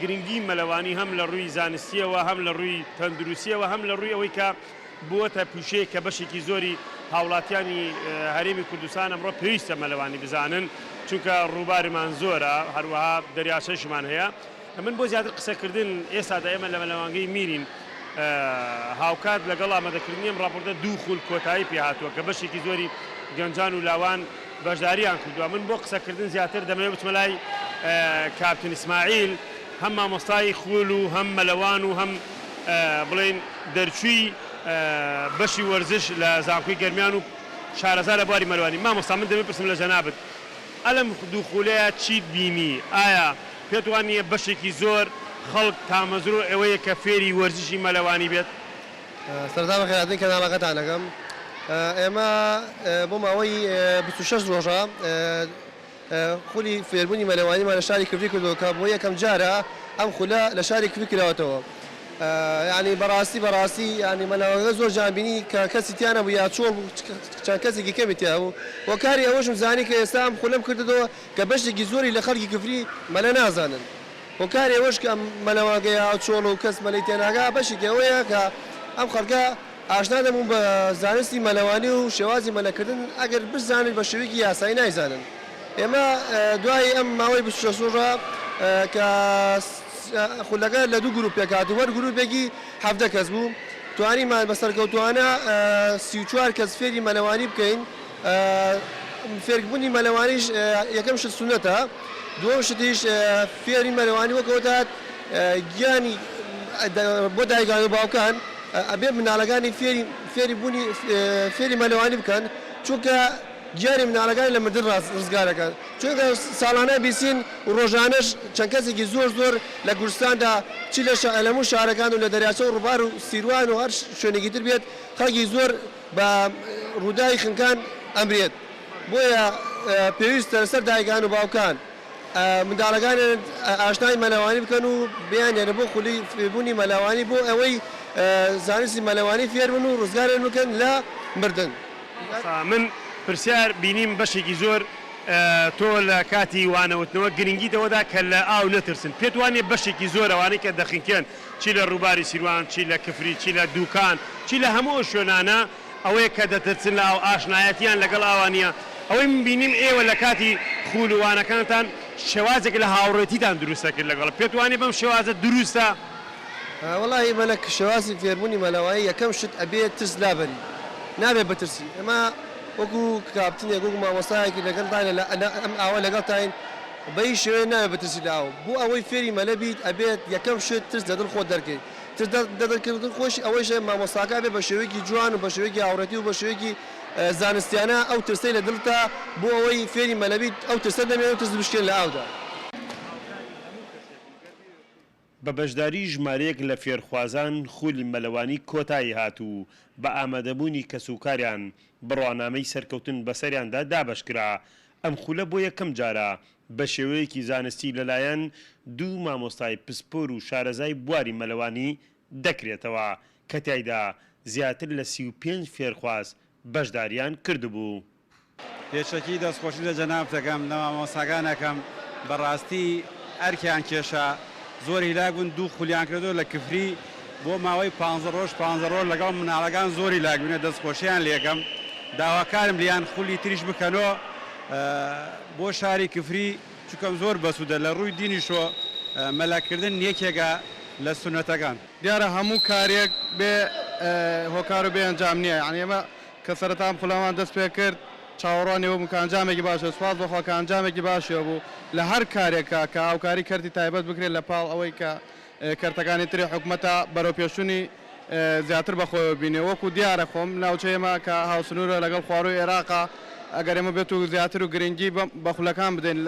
گرنگی مەلەوانی هەم لە ڕووی زانستییەوە، هەم لە ڕووی تەندروستییەوە، هەم لە ڕووی ئەوەی کە بووەتە پیشەیەک کە بەشێکی زۆری هاوڵاتیانی هەرێمی کوردستان ئەمڕۆ پێویستە مەلەوانی بزانن، چونکە ڕووبارمان زۆرە، هەروەها دەریاچەشمان هەیە. من بۆ زیاتر قسەکردن ئێستادا ئێمە لە مەلەوانگەی میرین، هاوکات لەگەڵ ئامادەکردنی ئەم ڕاپۆرتە دوو خول کۆتایی پێهاتووە کە بەشێکی زۆری گەنجان و لاوان بەشداریان کردووە. من بۆ قسەکردن زیاتر دەمەوێت بچمە لای کاپتن ئیسماعیل، هەم مامۆستای خول و هەم مەلەوان و هەم بڵێین دەرچووی بەشی وەرزش لە زانکۆی گەرمیان و شارەزا لە بواری مەلوانی. مامۆستا من دەمەوێت بپرسم لە جەنابت ئەلەم دوو خولەیە چیت بینی؟ ئایا پێت وا نییە بەشێکی زۆر خەڵک تامەزرۆ ئەوەیە کە فێری وەرزشی مەلەوانی بێت؟ سەرەتا بەخێرهاتنی کەناڵەکەتان ئەکەم. ئێمە بۆ ماوەی 26 ڕۆژە خولی فێربوونی مەلەوانیمان لە شاری کفری کردووە کە بۆ یەکەم جارە ئەم خولە لە شاری کفری کراوەتەوە. یانی بەڕاستی بەڕاستی یانی مەلەوانگەکە زۆر جوان بینی کە کەسی تیا نەبوو یا چۆڵ بوو چەند کەسێکی کەمی تیا بوو. هۆکاری ئەوەشم زانی کە ئێستا ئەم خولەم کردەوە کە بەشێکی زۆری لە خەڵکی کفری مەلە نازانن. هۆکاری ئەوەش کە ئەم مەلەوانگەیە چۆڵە و کەس مەلەی تێناگا بەشێکی ئەوەیە کە ئەم خەڵکە ئاشنا نەبوون بە زانستی مەلەوانی و شێوازی مەلەکردن ئەگەر بشزانن بە شێوەیەکی یاسایی نایزانن. ئێمە دوای ئەم ماوەی 26 ڕۆژە کە خولەکە لە دوو گروپ پێکهاتبوو هەر گروپێکی 17 کەس بوو توانیمان بە سەرکەوتووانە 34 کەس فێری مەلەوانی بکەین. فێربوونی مەلەوانیش یەکەم شت سوننەتە، دووەم شتیش فێری مەلەوانی وەک ئەوە دەهات گیانی بۆ دایکان و باوکان ئەبێ منداڵەکانی فێری فێری بوونی فێری مەلەوانی بکەن چونکە گیانی منداڵەکانی لە مردن ڕزگار دەکەن چونکە ساڵانە بیسین و ڕۆژانەش چەند کەسێکی زۆر زۆر لە کوردستاندا چی لە هەموو شارەکان و لە دەریاچە و ڕووبار و سیروان و هەر شوێنێکی تر بێت خەڵکی زۆر بە ڕووداوی خنکان ئەمرێت بۆیە. پێویستە لەسەر دایکان و باوکان منداڵەکانیان ئاشنای مەلەوانی بکەن و بیانهێنن بۆ خولی فێربوونی مەلەوانی بۆ ئەوەی زانستی مەلەوانی فێربن و ڕزگاریان بکەن لە مردن. مامۆستا من پرسیار بینیم بەشێکی زۆر تۆ لە کاتی وانەوتنەوە گرنگیت ئەوەدا کە لە ئاو نەترسن پێت وانیە بەشێکی زۆر ئەوانەی کە دەخنکێن چی لە ڕووباری سیروان چی لە کفری چی لە دوکان چی لە هەموو ئەو شوێنانە ئەوەیە کە دەترسن لە ئاو ئاشنایەتیان لەگەڵ ئاوا نیە ئەوەی من بینیم ئێوە لە کاتی خول و وانەکانتان شێوازێک لە هاوڕێتیتان دروست دەکرد لەگەڵ پێت وانیە بەم شێوازە دروستە؟ وەڵاهی مەلەک شێوازی فێربوونی مەلەوانی یەکەم شت ئەبێ ترس لابەری نابێ بترسی ئێمە وەکو کاپتنێک وەکو مامۆستایەکی لەگەڵتاین لە ئەم ئاوە لەگەڵتاین بە هیچ شێوەیەک نابێ بترسی لە ئاو بۆ ئەوەی فێری مەلە بیت ئەبێت یەکەم شت ترس لە دڵ خۆت دەرکەی ترس لە دەرکردن خۆشی ئەوەیشە مامۆستاکە ئەبێ بە شێوەیەکی جوان و بە شێوەیەکی هاوڕێتی و بە شێوەیەکی زانستیانە ئەو ترسەی لە دڵتە بۆ ئەوەی فێری مەلە بیت ئەو ترسە نەمێنێ و ترس بشکێن لە ئاودا. بە بەشداری ژمارەیەک لە فێرخوازان خولی مەلەوانی کۆتایی هات و بە ئامادەبوونی کەسوکاریان بڕوانامەی سەرکەوتن بەسەریاندا دابەشکرا، ئەم خولە بۆ یەکەم جارە بە شێوەیەکی زانستی لەلایەن دوو مامۆستای پسپۆر و شارەزای بواری مەلەوانی دەکرێتەوە کە تیایدا زیاتر لە 35 فێرخواز بەشداریان کردبوو. پێشەکی دەستخۆشی لە جەنابت ئەکەم لە مامۆستاکان ئەکەم بەڕاستی ئەرکیان کێشا زۆر هیلاک بوون دوو خولیان کردەوە لە کفری بۆ ماوەی پانزە ڕۆژ پانزە ڕۆژ لەگەڵ مناڵەکان زۆر هیلاک بووینە دەستخۆشیان لێکەم داواکارم لیان خولی تریش بکەنۆ بۆ شاری کفری چونکە زۆر بەسوودە لە ڕووی دینیشۆ مەلەکردن یەکێکە لە سوننەتەکان. دیارە هەموو کارێک بێ هۆکار و بێ ئەنجام نییە یانی ئێمە کە سەرەتا ئەم خولەمان دەست پێ کرد چاوەڕوانی ئەوە بووم کە ئەنجامێکی باش هەبێت، سوپاس بۆ خوا کە ئەنجامێکی باشی هەبوو لە هەر کارێکا کە هاوکاری کەرتی تایبەت بکرێت لە پاڵ ئەوەی کە کەرتەکانی تری حکومەتە بەرەوپێشچوونی زیاتر بە خۆیەوە بینێ وەکو دیارە خۆم ناوچەی ئێمە کە هاوسنوورە لەگەڵ خوارووی ئێراقا ئەگەر ئێمە بێت و زیاتر و گرنگی بە خولەکان بدەین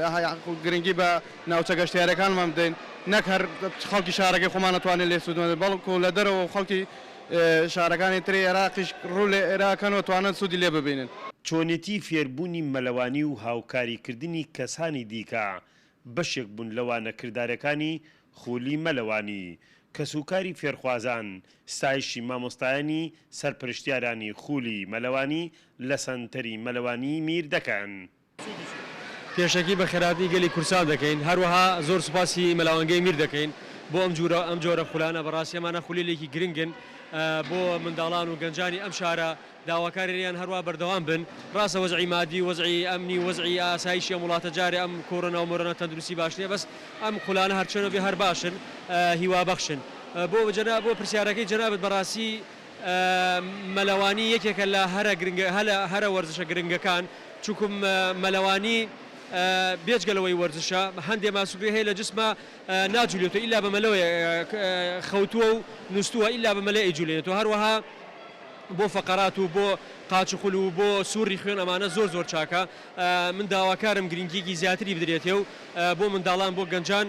گرنگی بە ناوچە گەشتیاریەکانمان بدەین نەک هەر خەڵکی شارەکەی خۆمان نەتوانێت لێ سوودمەند بێت بەڵکو لە دەرەوە و خەڵکی شارەکانی تری عێراقیش ڕوو لە ئێراقن و توانن سوودی لێ ببینن. چۆنێتی فێربوونی مەلەوانی و هاوکاریکردنی کەسانی دیکە بەشێک بوون لە وانە کردارەکانی خولی مەلەوانی. کەسوکاری فێرخوازان ستایشی مامۆستایانی سەرپەرشتیارانی خولی مەلەوانی لە سەنتەری مەلەوانیی میر دەکەن. پێشەکی بەخێرهاتنی گەلی کوردستان دەکەین، هەروەها زۆر سوپاسی مەلاوانگەی میر دەکەین بۆ ئەم جورە ئەم جۆرە خولانە، بەڕاستی ئەمانە خولێلێکی گرنگن بۆ منداڵان و گەنجانی ئەم شارە، داواکارین هەروا بەردەوام بن، ڕاستە وەزعی مادی و وەزعی ئەمنی و وەزعی ئاسایشی ئەم وڵاتە جارێ ئەم کۆرۆنا و مۆرۆنا تەندروستی باش نیە بەس ئەم خولانە هەرچۆنە بێ هەر باشن هیوابەخشن. بۆ جەنا بۆ پرسیارەکەی جەنابت بەڕاستی مەلەوانی یەکێکە لە هەرە گرنگە هەرە وەرزشە گرنگەکان، چونکم مەلەوانی بێجگە لەوەی وەرزشە هەندێ ماسولکەی هەیە لە جسما ناجولێتەوە ئیلا بە مەلەوەیە خەوتووە و نوستووە ئیلا بە مەلە ئەیجولێنێتەوە هەروەها بۆ فەقەرات و بۆ قاچ و خول و بۆ سوڕی خوێن ئەمانە زۆر زۆر چاکە من داواکارم گرنگیەکی زیاتری بدرێتێ و بۆ منداڵان بۆ گەنجان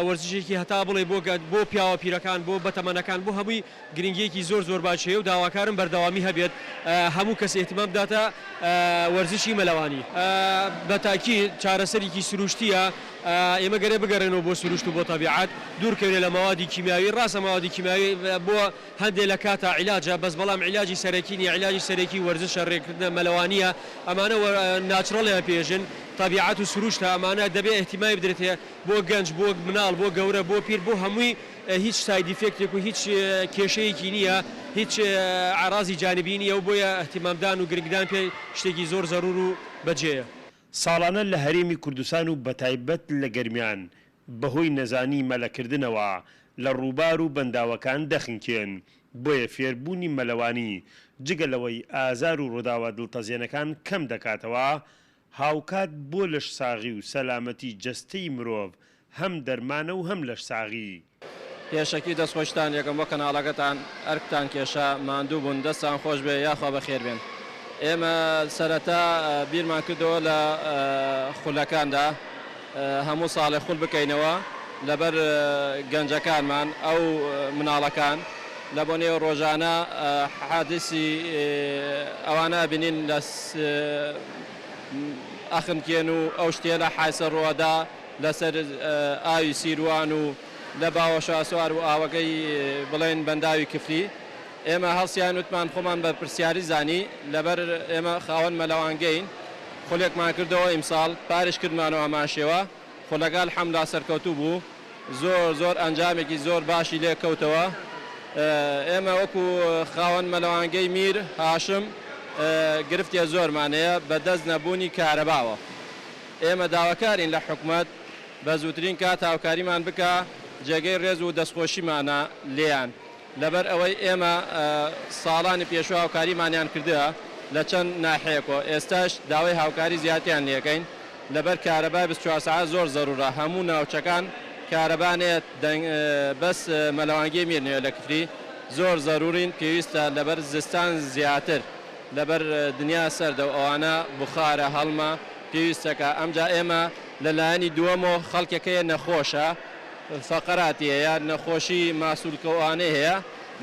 وەرزشێکی هەتا بڵێ بۆ بۆ پیاوە پیرەکان بۆ بەتەمەنەکان بۆ هەمووی گرنگیەکی زۆر زۆر باش هەیە و داواکارم بەردەوامی هەبێت هەموو کەس ئیهتمام بداتە وەرزشی مەلەوانی. بە تاکید چارەسەریکی سروشتیە ئێمە گەرێ بگەرێنەوە بۆ سروشت و بۆ تەبیعەت دوور کەوینە لە مەوادی کیمیاوی ڕاستە مەوادی کیمیاوی بۆ هەندێ لە کاتا عیلاجە بەس بەڵام عیلاجی سەرەکی نیە عیلاجی سەرەکی وەرزشە رێکردنە مەلەوانیە ئەمانە natural یان پێ ئێژن تەبیعەت و سروشتە ئەمانە دەبێ ئیهتیمامی بدرێتێ بۆ گەنج بۆ مناڵ بۆ گەورە بۆ پیر بۆ هەمووی هیچ side effect ێک و هیچ کێشەیەکی نییە، هیچ ئەعرازی جانبی نییە و بۆیە ئیهتیمامدان و گرنگدان پێی شتێکی زۆر زەرور و بەجێیە. ساڵانە لە هەرێمی کوردستان و بەتایبەت لە گەرمیان بەهۆی نەزانی مەلەکردنەوە لە ڕووبار و بەنداوەکان دەخنکێن، بۆیە فێربوونی مەلەوانی جگە لەوەی ئازار و ڕووداوە دڵتەزێنەکان کەم دەکاتەوە، هاوکات بۆ لەشساغی و سەلامەتی جەستەی مرۆڤ هەم دەرمانە و هەم لەشساغی. پێشەکی دەستخۆشیتان لێکەم بۆ کەناڵەکەتان ئەرکتان کێشا ماندوو بوون دەستان خۆش بێ یاخوا بەخێر بێن ئێمە سەرەتا بیرمان کردەوە لە خولەکاندا هەموو ساڵێ خول بکەینەوە لەبەر گەنجەکانمان ئەو مناڵەکان لە بۆنەی ڕۆژانە حادیسی ئەوانە ئەبینین لە. ئەخنکێن و ئەو شتێنە حایسە ڕوئەدا لەسەر ئاوی سیروان و لە باوەشاسوار و ئاوەکەی بڵێن بەنداوی کفری ئێمە هەڵسیاین وتمان خۆمان بەرپرسیاری زانی لەبەر ئێمە خاوەن مەلەوانگەین خولێکمان کردەوە ئیمساڵ پاریش کردمانەوە هەمان شێوە خولەکە الحمدللە سەرکەوتوو بوو زۆر زۆر ئەنجامێکی زۆر باشی لێ کەوتەوە ئێمە وەکو خاوەن مەلەوانگەی میر هاشم گرفتێ زۆرمان هەیە بە دەست نەبوونی کارەباوە ئێمە داواکارین لە حکومەت بە زووترین کات هاوکاریمان بکا جێگەی ڕێز و دەستخۆشیمانە لێیان لەبەر ئەوەی ئێمە ساڵانی پێشوو هاوکاریمانیان کردوە لە چەند ناحیەکۆ ئێستاش داوای هاوکاری زیاتریان لێکەین لەبەر کارەبای 24 سەعات زۆر زەرورە هەموو ناوچەکان کارەبا نێ دەنگ بەس مەلەوانگەی میر نوێ لە کفری زۆر زەرورین پێویستە لەبەر زستان زیاتر لەبەر دنیا سەردە و ئەوانە بوخارە هەڵمە پێویستەکە ئەمجا ئێمە لە لایەنی دووەمەوە خەڵکەکەیە نەخۆشە فەقەراتی هەیە، نەخۆشی ماسولکە و ئەوانەی هەیە،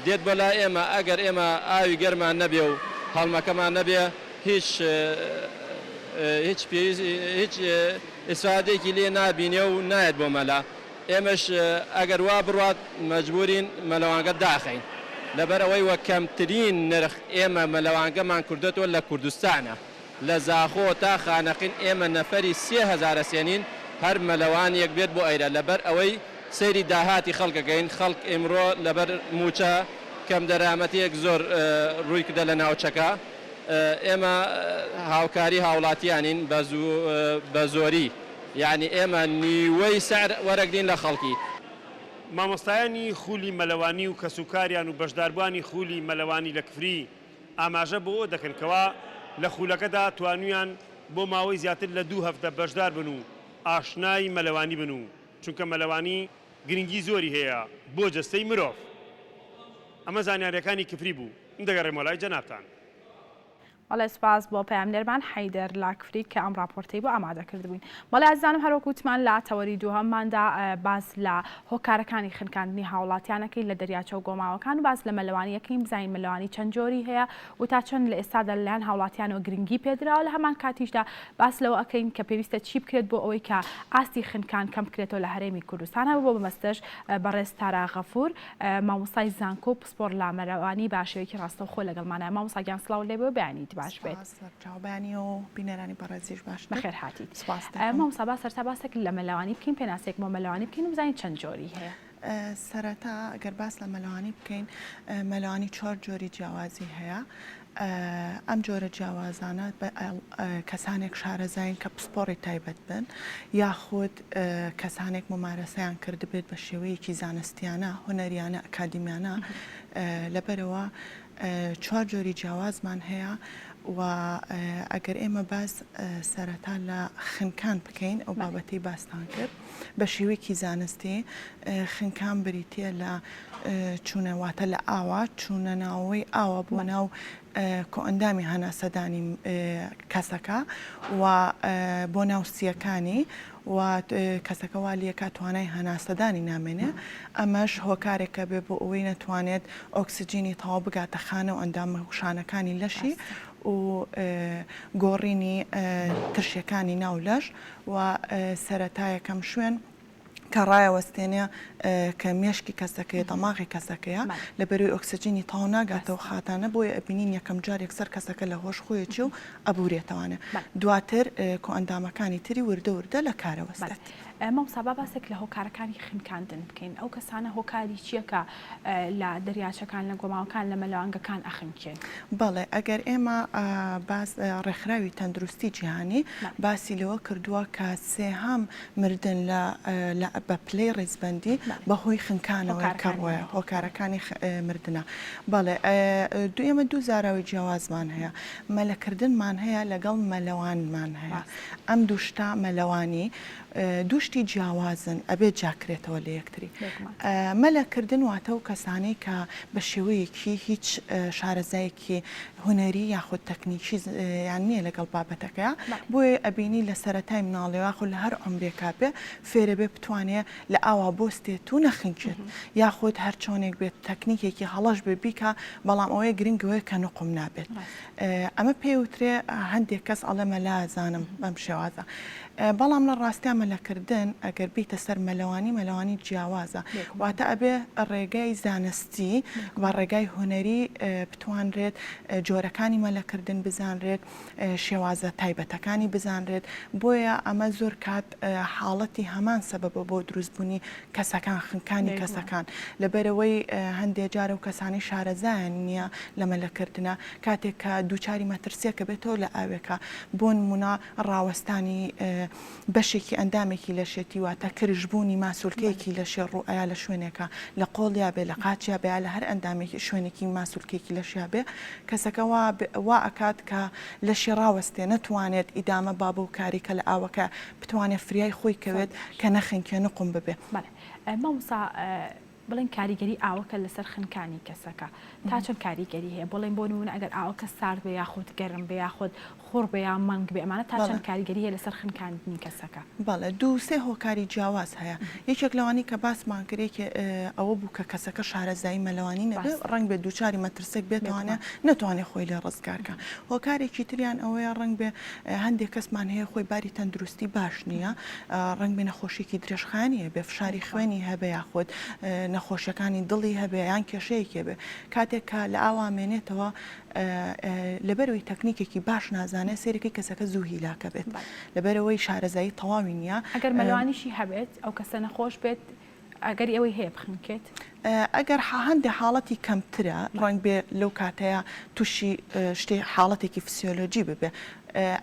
دێت بۆ لای ئێمە، ئەگەر ئێمە ئاوی گەرمان نەبێ و هەڵمەکەمان نەبێ هیچ هیچ پێویست هیچ ئیسفادەیەکی لێ نابینێ و نایەت بۆ مەلە، ئێمەش ئەگەر وا بڕوات مەجبوورین مەلەوانگە داخەین، لەبەر ئەوەی وە کەمترین نرخ ئێمە مەلەوانگەمان کردۆتەوە لە کوردستانە. لە زاخۆ تا خانەقین ئێمە نەفەری 3000 ئەسێنین هەر مەلەوانیەک بێت بۆ ئەیرە لەبەر ئەوەی سەیری داهاتی خەڵک ئەکەین خەڵک ئیمڕۆ لەبەر موچە کەم دەرامەتیەک زۆر ڕووی کردە لە ناوچەکە ئێمە هاوکاری هاوڵاتیانین بە زۆری یانی ئێمە نیوەی سعر وەرەگرین لە خەڵکی. مامۆستایانی خولی مەلەوانی و کەسوکاریان و بەشداربووانی خولی مەلەوانی لە کفری ئاماژە بەوە دەکەن کەوا لە خولەکەدا توانویان بۆ ماوەی زیاتر لە دوو هەفتە بەشدار بن و ئاشنای مەلەوانی بن و چونکە مەلەوانی گرنگی زۆری هەیە بۆ جەستەی مرۆڤ. ئەمە زانیاریەکانی کفری بوو من دەگەڕێمەوە لای جەنابتان. بەڵێ سوپاس بۆ پەیامنێرمان حەیدەر لاکفری کە ئەم ڕاپۆرتەی بۆ ئامادە کردبووین. بەڵێ ئازیزانم هەروەک وتمان لە تەوەری دووهەمماندا باس لە هۆکارەکانی خنکاندنی هاوڵاتیان ئەکەین لە دەریاچە و گۆماوەکان و باس لە مەلەوانی ئەکەین بزانین مەلەوانی چەند جۆری هەیە و تا چەند لە ئێستادا لەلایەن هاوڵاتیانەوە گرنگی پێدراوە لە هەمان کاتیشدا باس لەوە ئەکەین کە پێویستە چی بکرێت بۆ ئەوەی کە ئاستی خنکان کەم بکرێتەوە لە هەرێمی کوردستان هەبوو بۆ مەبەستەش بەڕێز تارا غەفور مامۆستای زانکۆ و پسپۆڕ لە مەلەوانی بە شێوەیەکی ڕاستەوخۆ لەگەڵمانە مامۆستا گیان سڵاو لێ بێ و بەیانیت باش بێت. سپاس سەرچاو بەیانی و بینەرانی بەڕێزیش باش بێت. بەخێر هاتیت. سپاس دەکەم. مامۆستا با سەرتا باسێک لە مەلەوانی بکەین پێناسەیەک بۆ مەلەوانی بکەین و بزانین چەند جۆری هەیە. سەرەتا گەر باس لە مەلەوانی بکەین مەلەوانی چوار جۆری جیاوازی هەیە ئەم جۆرە جیاوازانە کەسانێک شارەزاین کە پسپۆڕی تایبەت بن یاخود کەسانێک مومارەسەیان کردبێت بە شێوەیەکی زانستیانە، هونەریانە، ئەکادیمیانە، لەبەرئەوە چوار جۆری جیاوازمان هەیە و ئەگەر ئێمە باس سەرەتا لە خنکان بکەین ئەو بابەتەی باستان کرد بە شێوەیەکی زانستی خنکان بریتییە لە چوونە واتە لە ئاوە چوونە ناوەوەی ئاوە بۆ ناو کۆئەندامی هەناسەدانی کەسەکە و بۆ ناو سییەکانی و کەسەکە وا لێکا توانای هەناسەدانی نامێنێ ئەمەش هۆکارێکە بێ بۆ ئەوەی نەتوانێت ئۆکسجینی تەواو بگاتە خانە و ئەندامە شانەکانی لەشی و گۆڕینی ترشیەکانی ناو لەش و سەرەتا یەکەم شوێن کە ڕایەوەستێنێ کە مێشکی کەسەکەیە دەماغی کەسەکەیە لە بەروی ئۆکسجینی تەواو ناگاتەوە خاتانە بۆیە ئەبینین یەکەم جار یەکسەر کەسەکە لە هۆش خۆیەچێ و ئەبورێتەوانێ دواتر کۆئەندامەکانی تری وردە وردە لە کارەوەستێت. مامۆستا با باسێک لە هۆکارەکانی خنکاندن بکەین ئەو کەسانە هۆکاری چیە کە لە دەریاچەکان لە گۆماوەکان لە مەلەوانگەکان ئەخنکێن؟ بەڵێ ئەگەر ئێمە باس ڕێکخراوی تەندروستی جیهانی باسی لەوە کردووە کە سێهەم مردن لە لە بە پلەی ڕیزبەندی بە هۆی خنکانەوەیە کە ڕۆیە هۆکارەکانی مردنە بەڵێ دوو ئێمە دوو زاراوەی جیاوازمان هەیە مەلەکردنمان هەیە لەگەڵ مەلەوانمان هەیە ئەم دوو شتە مەلەوانی دوو. شتی جیاوازن ئەبێت جیاکرێتەوە لە یەکتری. مەلەکردن واتە ئەو کەسانەی کە بە شێوەیەکی هیچ شارەزایەکی هونەری یاخود تەکنیکی یان نییە لەگەڵ بابەتەکەیا بۆیە ئەبینی لە سەرەتای مناڵیەوە یاخود لە هەر عومرێکا بێ فێرەبێ بتوانێ لە ئاوا بۆستێت و نەخنکێت یاخود هەر چۆنێک بێت تەکنیکێکی هەڵەش بێ بیکا بەڵام ئەوەیە گرنگ ئەوەیە کە نوقم نابێت ئەمە پێی وترێ هەندێک کەس ئەڵێ مەلا زانم بەم شێوازە بەڵام لە ڕاستیا مەلەکردن ئەگەر بیتە سەر مەلەوانی مەلەوانی جیاوازە واتە ئەبێ ڕێگای زانستی و ڕێگای هونەری بتوانرێت جۆرەکانی مەلەکردن بزانرێت شێوازە تایبەتەکانی بزانرێت بۆیە ئەمە زۆر کات حاڵەتی هەمان سەبەبە بۆ دروستبوونی کەسەکان خنکانی کەسەکان لەبەرئەوەی هەندێ جار ئەو کەسانەی شارەزایان نییە لە مەلەکردنە کاتێک کە دووچاری مەترسیەکە بێتەوە لە ئاوێکە بۆ نمونە ڕاوەستانی بەشێکی ئەندامێکی لەشێتی واتە کرژبوونی ماسولکەیەکی لەشێ ڕووئەیا لە شوێنێکە لە قۆڵیا بێ لە قاچیا بێ یا لە هەر ئەندامێکی شوێنێکی ماسولکەیەکی لەشیا بێ کەسەکە وا وا ئەکات کە لەشی ڕاوەستێ نەتوانێت ئیدامە با بەو کارەی کە لە ئاوەکە بتوانێ فریای خۆی کەوێت کە نەخنکێ نوقم ببێ. بەڵێ مامۆستا بڵێن کاریگەری ئاوەکە لەسەر خنکانی کەسەکە تا چەند کاریگەری هەیە بڵێن بۆ نمونە ئەگەر ئاوەکە سارد بێ یاخود گەرم بێ یاخود خوڕ بێ یا مەنگ بێ ئەمانە تا چەند کاریگەری هەیە لەسەر خنکاندنی کەسەکە؟ بەڵێ دوو سێ هۆکاری جیاواز هەیە یەکێک لەوانەی کە باسمان کرد یەکێ ئەوە بوو کە کەسەکە شارەزایی مەلەوانی نەبێ ڕەنگ بێ دووچاری مەترسێک بێتەوانێ نەتوانێ خۆی لێ ڕزگار کا هۆکارێکی تریان ئەوەیە ڕەنگ بێ هەندێک کەسمان هەیە خۆی باری تەندروستی باش نییە ڕەنگ بێ نەخۆشیێکی درێژخایەنی هەبێ فشاری خوێنی هەبێ یاخود نەخۆشیەکانی دڵی هەبێ یان کێشەیەکی هەبێ کاتێک کە لە ئاوا مێنێتەوە لەبەرەوەی تەکنیکێکی باش نازانێت سەیرەکەی کەسەکە زوو هیلاکە بێت لەبەرەوەی شارەزایی تەواوی نییە. ئەگەر مەلەوانیشی هەبێت ئەو کەسە نەخۆش بێت ئەگەری ئەوەی هەیە بخنکێت؟ ئەگەر هەندێ حاڵەتی کەمترە ڕەنگ بێ لەو کاتەیا تووشی شتێ حاڵەتێکی فسیۆلۆجی ببێ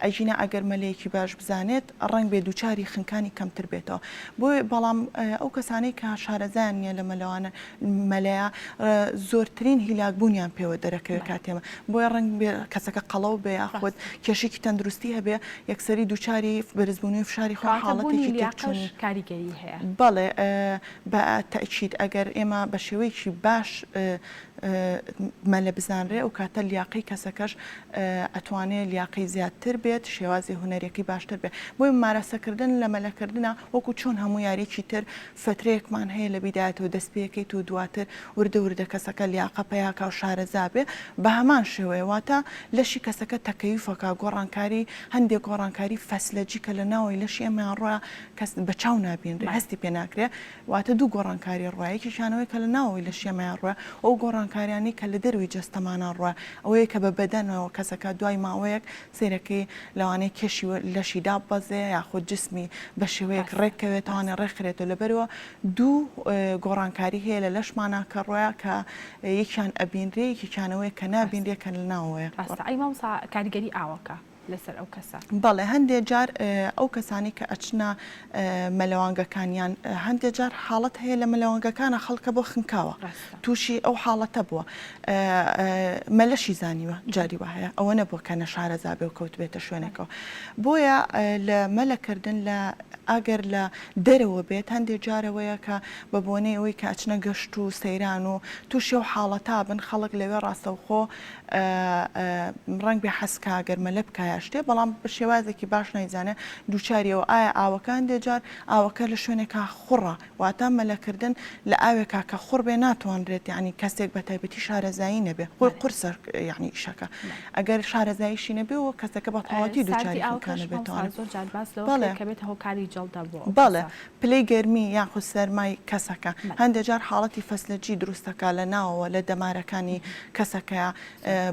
ئەگینا ئەگەر مەلەیەکی باش بزانێت ڕەنگ بێ دووچاری خنکانی کەمتر بێتەوە بۆیە بەڵام ئەو کەسانەی کە شارەزایان نییە لە مەلەوانە مەلەیە زۆرترین هیلاک بوونیان پێوە دەرەکەوێت کاتێمە بۆیە ڕەنگ بێ کەسەکە قەڵەو بێ یاخود کێشێکی تەندروستی هەبێ یەکسەری دووچاری بەرزبوونەوەی فشاری خوێن کەواتە بوونی حاڵەتێکی لیاقەش تێکچوونی کاریگەری هەیە. بەڵێ بە تەئکید ئەگەر ئێمە بە شێوەیەکی باش مەلە بزانرێ ئەو کاتە لیاقەی کەسەکەش ئەتوانێ لیاقەی زیاتر بێت شێوازی هونەریەکەی باشتر بێ بۆیە ممارەسەکردن لە مەلەکردنا وەکو چۆن هەموو یاریەکی تر فەترەیەکمان هەیە لە بیدایەتەوە دەست پێکەیت و دواتر وردە وردە کەسەکە لیاقە پەیاکا و شارەزا بێ بە هەمان شێوەیە واتە لەشی کەسەکە تەکەیوفەکا گۆڕانکاری هەندێک گۆڕانکاری فەسلەجی کە لە ناوەوەی لەشی ئێمەیان ڕۆیا کەس بە چاو نابینرێ هەستی پێ ناکرێ واتە دوو گۆڕانکاری ڕوایە، یەکێکیان ئەوەیە کە لە ناوەوەی لەشی ئێمەیا ڕوایە و ئەو گۆڕانکاریانەی کە لە دەرەوەی جەستەمانا ڕوایە ئەوەیە کە بە بەدەنەوە کەسەکە دوای ماوەیەک سەیرەکەی لەوانەیە کێشی لەشی داببەزێ یاخود جسمی بە شێوەیەک ڕێک کەوێتەوانێ ڕێکخرێتەوە لەبەرئەوە دوو گۆڕانکاری هەیە لە لەشمانا کە ڕوایە کە یەکیان ئەبینرێ یەکێکیان ئەوەیە کە نابینرێ کە لە ناوەوەیە. ڕاستە ئەی مامۆستا کاریگەری ئاوەکە لەسەر ئەو کەسە. بەڵێ هەندێ جار ئەو کەسانەی کە ئەچنە مەلەوانگەکان یان هەندێ جار حاڵەت هەیە لە مەلەوانگەکانە خەڵکە بۆ خنکاوە تووشی ئەو حاڵەتە بووە مەلەشی زانیوە جاری وا هەیە ئەوە نەبووە کە نەشارەزا بێ و کەوتبێتە شوێنێکەوە بۆیە لە مەلەکردن لە ئەگەر لە دەرەوە بێت هەندێ جارەوەیە کە بە بۆنەی ئەوەی کە ئەچنە گەشت و سەیران و تووشی ئەو حاڵەتە بن خەڵک لەوێ ڕاستەوخۆ ڕەنگ بێ حەز کا گەر مەلە بکا یا شتێ بەڵام بە شێوازێکی باش نایزانێ دووچاری ئەوە ئایا ئاوەکە هەندێ جار ئاوەکە لە شوێنێکا خوڕە واتە مەلەکردن لە ئاوێکا کە خوڕ بێ ناتوانرێت یانی کەسێک بە تایبەتی شارەزایی نەبێ خۆی قورسە یانی ئیشەکە ئەگەر شارەزاییشی نەبێ و کەسەکە بە تەواوەتی ساردی دووچاری ئاوەکەش خنکانە مامۆستا بێتەوانێ زۆر جار باس لەوە بەڵێ کرێ کە بێتە هۆکاری جەڵدە بۆ ئەو بەڵێ کەسە. پلەی گەرمی یاخود سەرمای کەسەکە بەڵێ. هەندێ جار حاڵەتی فەسلەجی دروستەکا لە ناوەوە لە دەمارەکانی کەسەکەیا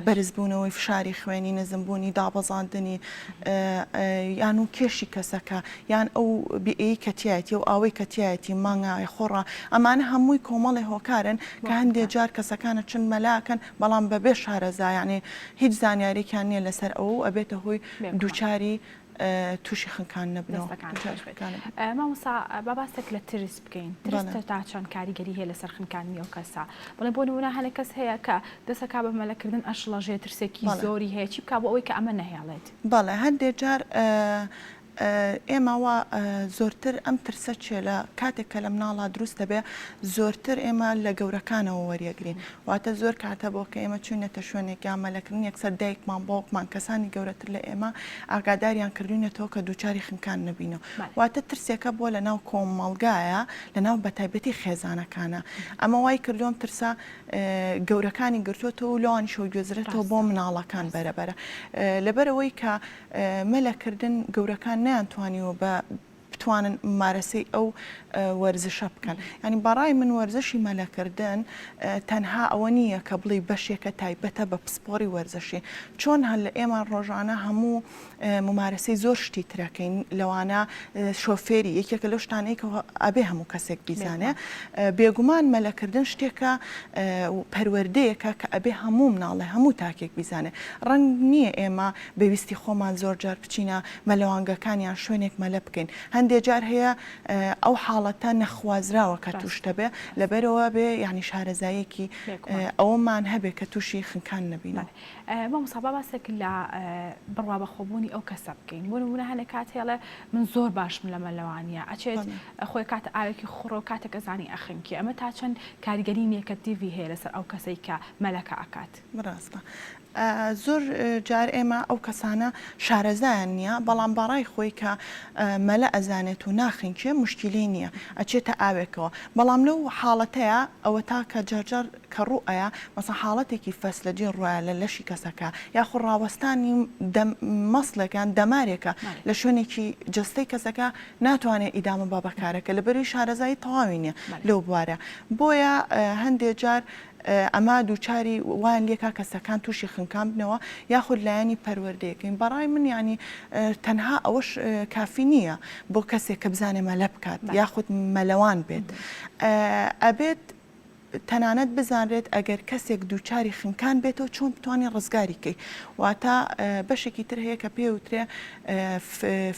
بەرزبوونەوەی فشاری خوێنی نزمبوونی دابەزاندنی یان و کێشی کەسەکە یان ئەو بیئەی کە تیایەتی ئەو ئاوەی کە تیایەتی مانگا خۆڕا ئەمانە هەمووی کۆمەڵێ هۆکارن کە هەندێ جار کەسەکان ئەچن مەلاکەن بەڵام بەبێ شارەزا یانی هیچ زانیاریەکیان نییە لەسەر ئەوە و ئەبێتە هۆی دووچاری تووشی خنکان نەبنەوە. دەستەکانت خۆش بێت مامۆستا با باسێک لە ترس بکەین ترس تا چەند کاریگەری هەیە لەسەر خنکاندنی ئەو کەسە بڵێ بۆ نمونە هەنێک کەس هەیە کە دەسەکا بە مەلەکردن ئەشڵەژێ ترسێکی زۆری هەیە چی بکا بۆ ئەوەی کە ئەمە نەهێڵێت؟ بەڵێ هەندێک جار. ئێمە وا زۆرتر ئەم ترسە چیە لە کاتێک کە لە مناڵا دروست دەبێ زۆرتر ئێمە لە گەورەکانەوە وەریەگرین واتە زۆر کاتە بۆ کە ئێمە چوینەتە شوێنێک یان مەلەکردن یەکسەر دایکمان باوکمان کەسانی گەورەتر لە ئێمە ئاگاداریان کردوینەتەوە کە دووچاری خنکان نەبینەوە واتە ترسێکە بۆ لە ناو کۆمەڵگایە لە ناو بەتایبەتی خێزانەکانە ئەمە وای کردووە ئەم ترسە گەورەکانی گرتووەتەوە و لەوانیشەوە گوێزرێتەوە بۆ مناڵەکان بەرە بەرە لەبەرئەوەی کە مەلەکردن گەورەکان نەیانتوانیوە بە بتوانن ممارەسەی ئەو وەرزشە بکەن یانی بەڕای من وەرزشی مەلەکردن تەنها ئەوە نییە کە بڵێی بەشێکە تایبەتە بە پسپۆڕی وەرزشی چۆن هەر لە ئێمە ڕۆژانە هەموو ممارەسەی زۆر شتی ترەکەین لەوانە شۆفێری یەکێکە لەو شتانەی کە ئەبێ هەموو کەسێک بیزانێ بێگومان مەلەکردن شتێکە پەروەردەیەکە کە ئەبێ هەموو مناڵێ هەموو تاکێک بیزانێ ڕەنگ نییە ئێمە بە ویستی خۆمان زۆر جار بچینە مەلەوانگەکان یان شوێنێک مەلە بکەین هەندێ جار هەیە ئەو حاڵەتە نەخوازراوە کە تووش دەبێ لەبەرەوە بێ یانی شارەزاییەکی ئەوەمان هەبێ کە تووشی خنکان نەبینەوە. مامۆستا با باسێک لە بڕوا بەخۆبوونی ئەو کەسە بکەین بۆ نموونە هەنێک کات هەیە من زۆر باشم لە مەلەوانیە ئەچێت خۆی کاتە ئاوێکی خڕۆ کاتێک ئەزانی ئەخنکی ئەمە تا چەند کاریگەری نێکەتیڤی هەیە لەسەر ئەو کەسەی کە مەلەکە ئەکات؟ ڕاستە زۆر جار ئێمە ئەو کەسانە شارەزایان نییە بەڵام بەڕای خۆی کە مەلە ئەزانێت و ناخنکێ موشکیلەی نییە ئەچێتە ئاوێکەوە بەڵام لەو حاڵەتەیا ئەوەتا کە جارجار کە ڕوو ئەیا مەسەن حاڵەتێکی فەسلەجین ڕوایە لە لەشی کەسەکە یاخود ڕاوەستانی دەم مەسڵێک یان دەمارێکە لە شوێنێکی جەستەی کەسەکە ناتوانێت ئیدامە با بە کارەکە لەبەروی شارەزایی تەواوی نییە لەو بوارە بۆیە هەندێ جار ئەمە دووچاری وایان لێکا کەسەکان تووشی خنکان بنەوە یاخود لایەنی پەروەردەیەکەین بەڕای من یانی تەنها ئەوەش کافی نییە بۆ کەسێک کە بزانێ مەلە بکات یاخود مەلەوان بێت ئەبێت تەنانەت بزانرێت ئەگەر کەسێک دووچاری خنکان بێتەوە چۆن بتوانین ڕزگاری کەی واتە بەشێکی تر هەیە کە پێ وترێ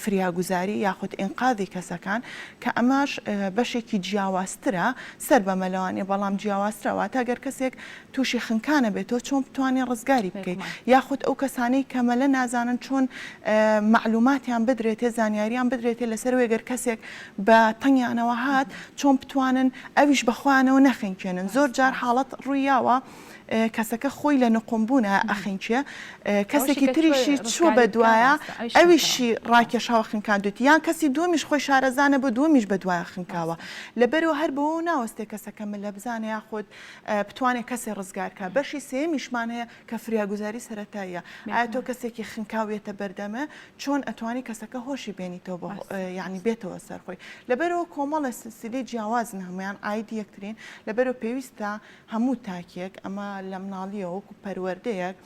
فریاگوزاری یاخود ئینقاذی کەسەکان کە ئەمەش بەشێکی جیاوازترە سەر بە مەلەوانیە بەڵام جیاوازترە واتە گەر کەسێک تووشی خنکانە بێتەوە چۆن بتوانین ڕزگاری بکەی یاخود ئەو کەسانەی کە مەلە نازانن چۆن مەعلوماتیان بدرێتێ زانیاریان بدرێتێ لەسەر ئەوەی گەر کەسێک بە تەنگیانەوە هات چۆن بتوانن ئەویش بە خۆیانەوە نەخنکێنن زۆر جار حاڵەت ڕوویاوە کەسەکە خۆی لە نقوم بوونە ئەخنکێ کەسێکی تریشی چووە بە دوایە ئەویشی ڕاکێشاوە خنکاندوێتی یان کەسی دووەمیش خۆی شارەزا نەبوو دووەمیش بە دوایە خنکاوە لەبەرەوە هەر بەوە ناوەستێ کەسەکە ملە بزانێ یاخود بتوانێ کەسێ ڕزگار کا بەشی سێیەمیشمان هەیە کە فریاگوزاری سەرەتاییە ئایا تۆ کەسێکی خنکاو یەتە بەردەمێ چۆن ئەتوانی کەسەکە هۆشی بێنیتەوە بۆ یعنی بێتەوە سەر خۆی لەبەرەوە کۆمەڵە سلسلەی جیاوازن هەمویان ئایدی یەکترین لەبەرەوە پێویستە هەموو تاکێک ئەمە لە مناڵیەوە وەکو پەروەردەیەک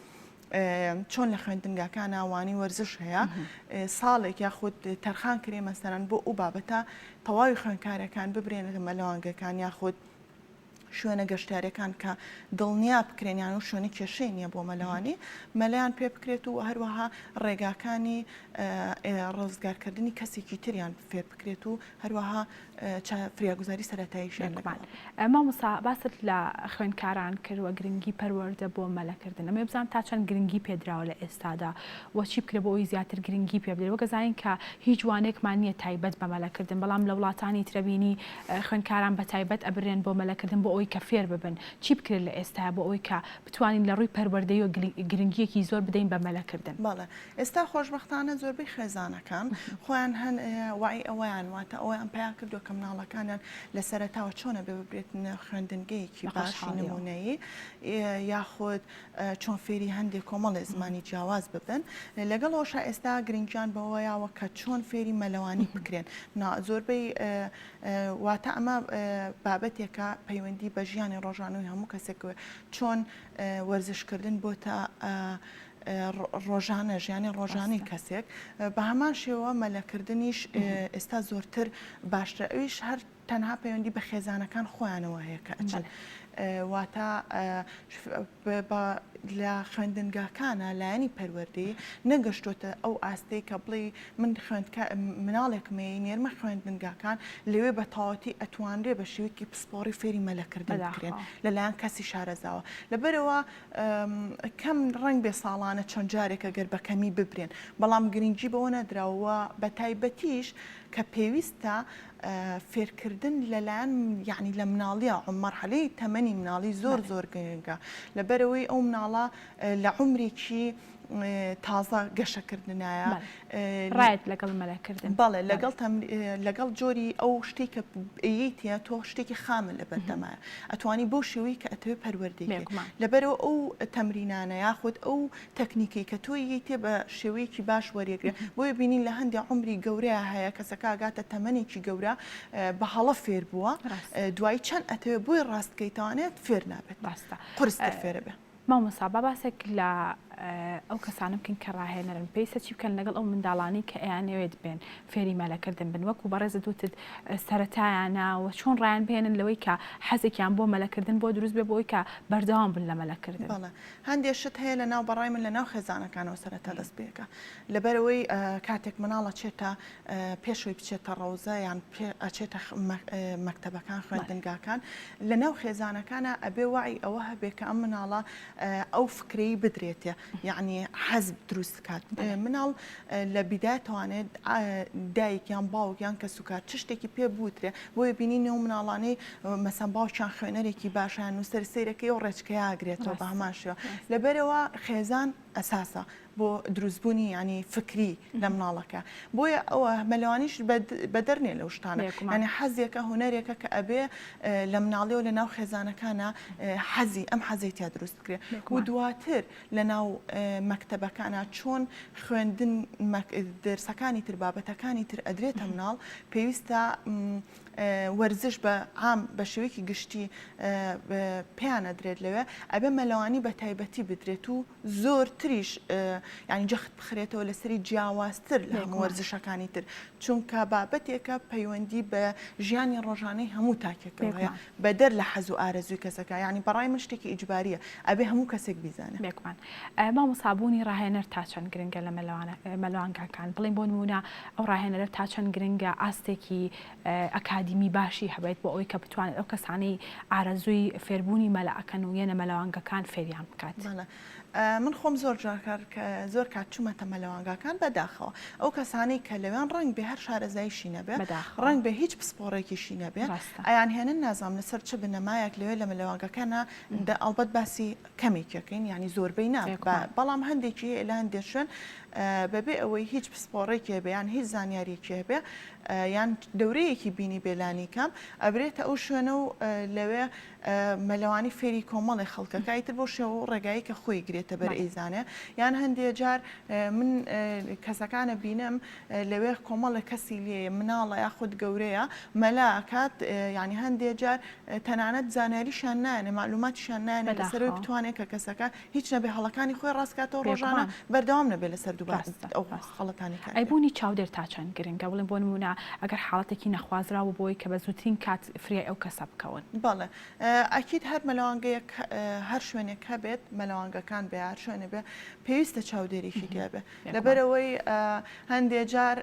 چۆن لە خوێندنگاکانە وانەی وەرزش هەیە ساڵێک یاخود تەرخان کرێ مەسەرەن بۆ ئەو بابەتە تەواوی خوێندکارەکان ببرێنەتە مەلەوانگەکان یاخود شوێنە گەشتیارەکان کە دڵنیا بکرێن یان و شوێنە کێشەی نییە بۆ مەلەوانی مەلیان پێ بکرێت و هەروەها ڕێگاکانی ڕزگارکردنی کەسێکی تریان فێر بکرێت و هەروەها فریاگوزاری سەرەتاییشیان لەگەڵ. مامۆستا باست لە خوێندکاران کرد و گرنگی پەروەردە بۆ مەلەکردن ئەمەوێ بزانم تا چەند گرنگی پێدراوە لە ئێستادا و چی بکرێت بۆ ئەوەی زیاتر گرنگی پێ بدرێت وەک ئەزانین کە هیچ وانەیەکمان نییە تایبەت بە مەلەکردن بەڵام لە وڵاتانی ترە بینی خوێندکاران بە تایبەت ئەبرێن بۆ مەلەکردن بۆ ئەوەی کە فێر ببن چی بکرێت لە ئێستایا بۆ ئەوەی کە بتوانین لە ڕووی پەروەردەیەوە گرنگییەکی زۆر بدەین بە مەلەکردن؟ بەڵێ ئێستا خۆشبەختانە زۆربەی خێزانەکان خۆیان هەن وەعی ئەوەیان واتە ئەوەیان پیا کردووە کە مناڵەکانیان لە سەرەتاوە چۆنە بێ ببرێتنە خوێندنگەیەکی باشی نمونەیی یاخود چۆن فێری هەندێک کۆمەڵێ زمانی جیاواز ببن لەگەڵ ئەوشا ئێستا گرنگیان بەوە یاوە کە چۆن فێری مەلەوانی بکرێن زۆربەی واتە ئەمە بابەتێکە پەیوەندی بە ژیانی ڕۆژانەوەی هەموو کەسێک چۆن وەرزشکردن بۆتە ڕۆژانە ژیانی ڕۆژانەی کەسێک بە هەمان شێوە مەلەکردنیش ئێستا زۆرتر باشترە ئەویش هەر. تەنها پەیوەندی بە خێزانەکان خۆیانەوە هەیە کە ئەچن واتە لە خوێندنگاکانە لایەنی پەروەردەی نەگەشتۆتە ئەو ئاستەی کە بڵێ من خوێندکە مناڵێکم هەیە نێرمە خوێندنگاکان لەوێ بە تەواوەتی ئەتوانرێ بە شێوەیەکی پسپۆڕی فێری مەلەکردن بکرێن لەلایەن کەسی شارەزاوە لەبەرئەوە کەم ڕەنگ بێ ساڵانە چەند جارێک ئەگەر بە کەمی ببرێن بەڵام گرنگی بەوە نەدراوە بە تایبەتیش کە پێویستە فێرکردن لەلایەن یعنی لە مناڵیە مەرحەلەی تەمەنی مناڵی زۆر زۆر گرنگە لەبەرەوەی ئەو مناڵە لە عومرێکی تازە گەشەکردنایە ڕایت لەگەڵ مەلەکردن بەڵێ لەگەڵ لەگەڵ جۆری ئەو شتێک کە ئەیتە تۆ شتێکی خامە لە بەردەمایە ئەتوانی بەو شێوەی کە ئەتەوێ پەروەردەی لەبەرەوە ئەو تەمرینانە یاخود ئەو تەکنیکەی کە تۆ یتێ بە شێوەیەکی باش وەریەگرێ بۆیە بینین لە هەندێک عمری گەورەیە هەیە کەسەکە گاتە تەمەنێکی گەورە بە هەڵە فێر بووە دوای چەند ئەتەوێ بۆی ڕاستکەیتوانێت فێر نابێت ڕاستە قورستر فێرە بێ. مامۆستا با باسێک لە ئەو کەسانە بکەین کە ڕاهێنەرن پێویستە چی بکەن لەگەڵ ئەو منداڵانەی کە ئەیانەوێت بێن فێری مەلەکردن بن وەکو بەڕێزت وتت سەرەتایانە و چۆن ڕایان بهێنن لەوەی کە حەزێکیان بۆ مەلەکردن بۆ دروست بێ بۆی کە بەردەوام بن لە مەلەکردن. بەڵێ هەندێ شت هەیە لە ناو بەڕای من لە ناو خێزانەکانەوە سەرەتا دەست پێکە لەبەرئەوەی کاتێک مناڵ ئەچێتە پێشەوەی بچێتە ڕەوزە یان ئەچێتە مەکتەبەکان خوێندنگاکان لە ناو خێزانەکانە ئەبێ وعی ئەوە هەبێ کە ئەم مناڵە ئەو فکرەی بدرێتێ یعنی حەز دروست بکات مناڵ لە بیدایەتوانێت دایک یان باوک یان کەسوکار چ شتێکی پێ بوترێ بۆیە بینی نێو مناڵانەی مەسەن باوکیان خوێنەرێکی باشیان نووسەر سەیرەکەی و ڕێچکەیاگرێتەوە بە هەمان شێوە لەبەرەوە خێزان ئەساسە بۆ دروستبوونی یانی فکری لە مناڵەکە بۆیە ئەوە مەلەوانیش بەدەر نیە لەو شتانە یانی حەزێکە هونەرێکە کە ئەبێ لە مناڵیەوە لە ناو خێزانەکانە حەزی ئەم حەزەی تیا دروست بکرێ و دواتر لە ناو مەکتەبەکانە چۆن خوێندن دەرسەکانی تر بابەتەکانی تر ئەدرێتە مناڵ پێویستە وەرزش بە عام بە شێوەیەکی گشتی پێیان ئەدرێت لەوێ ئەبێ مەلەوانی بە تایبەتی بدرێت و زۆرتریش یانی جەخت بخرێتەوە لەسەری جیاوازتر لە هەموو وەرزشەکانی تر چونکە بابەتێکە پەیوەندی بە ژیانی ڕۆژانەی هەموو تاکێکەوە هەیە بەدەر لە حەز و ئارەزووی کەسەکە یانی بەڕای من شتێکی ئیجباریە ئەبێ هەموو کەسێک بیزانێ. بێگومان مامۆستا بوونی ڕاهێنەر تا چەند گرنگە لە مەلەوانگاکان بڵێین بۆ نموونە ئەو ڕاهێنەرە تا چەند گرنگە ئاستێکی ئەکادیمی باشی هەبێت بۆ ئەوەی کە بتوانێت ئەو کەسانەی ئارەزووی فێربوونی مەلە ئەکەن و یەنە مەلەوانگەکان فێریان بکات. بەڵێ من خۆم زۆر جار زۆر کات چوومەتە مەلەوانگاکان بەداخەوە ئەو کەسانەی کە لەوێن ڕەنگ بێ هەر شارەزایشی نەبێ ڕەنگ بێ هیچ پسپۆڕێکیشی نەبێ ئەیان هێنن نازانم لەسەر چ بنەمایەک لەوێ لە مەلەوانگەکانە ئەڵبەت باسی کەمێکیەکەین یانی زۆربەی نا بەڵام هەندێکی هەیە لە هەندێک شوێن بەبێ ئەوەی هیچ پسپۆڕێکی هەبێ یان هیچ زانیاریەکی هەبێ یان دەورەیەکی بینی بێ لانیکەم ئەبرێتە ئەو شوێنە و لەوێ مەلەوانی فێری کۆمەڵی خەڵکەکە ئیتر بۆ شێوە و ڕێگایی کە خۆی گرێتە بەر ئەیزانێ یان هەندێ جار من کەسەکانە بینم لەوێ کۆمەڵێک کەسی لێیە مناڵە یاخود گەورەیە مەلا ئەکات یانی هەندێ جار تەنانەت زانیاریشیان نایەنێ مەعلوماتیشیان نایەنێ لەسەر ئەوەی بتوانێ کە کەسەکە هیچ نەبێ هەڵەکانی خۆی ڕاست کاتەوە ڕۆژانە بەردەوام نەبێ لەسەر دووبارە ئەو خەڵەتانی کە ئەی بوونی چاودێر تا چەند گرنگە بڵێن بۆ نموونە ئەگەر حاڵەتێکی نەخوازراو بوو بۆی کە بە زووترین کات فریای ئەو کەسە بکەون؟ بەڵێ ئەکید هەر مەلەوانگەیەک هەر شوێنێک هەبێت مەلەوانگەکان بێ هەر شوێنێ بێ پێویستە چاودێریی تیا بێ لەبەرئەوەی هەندێ جار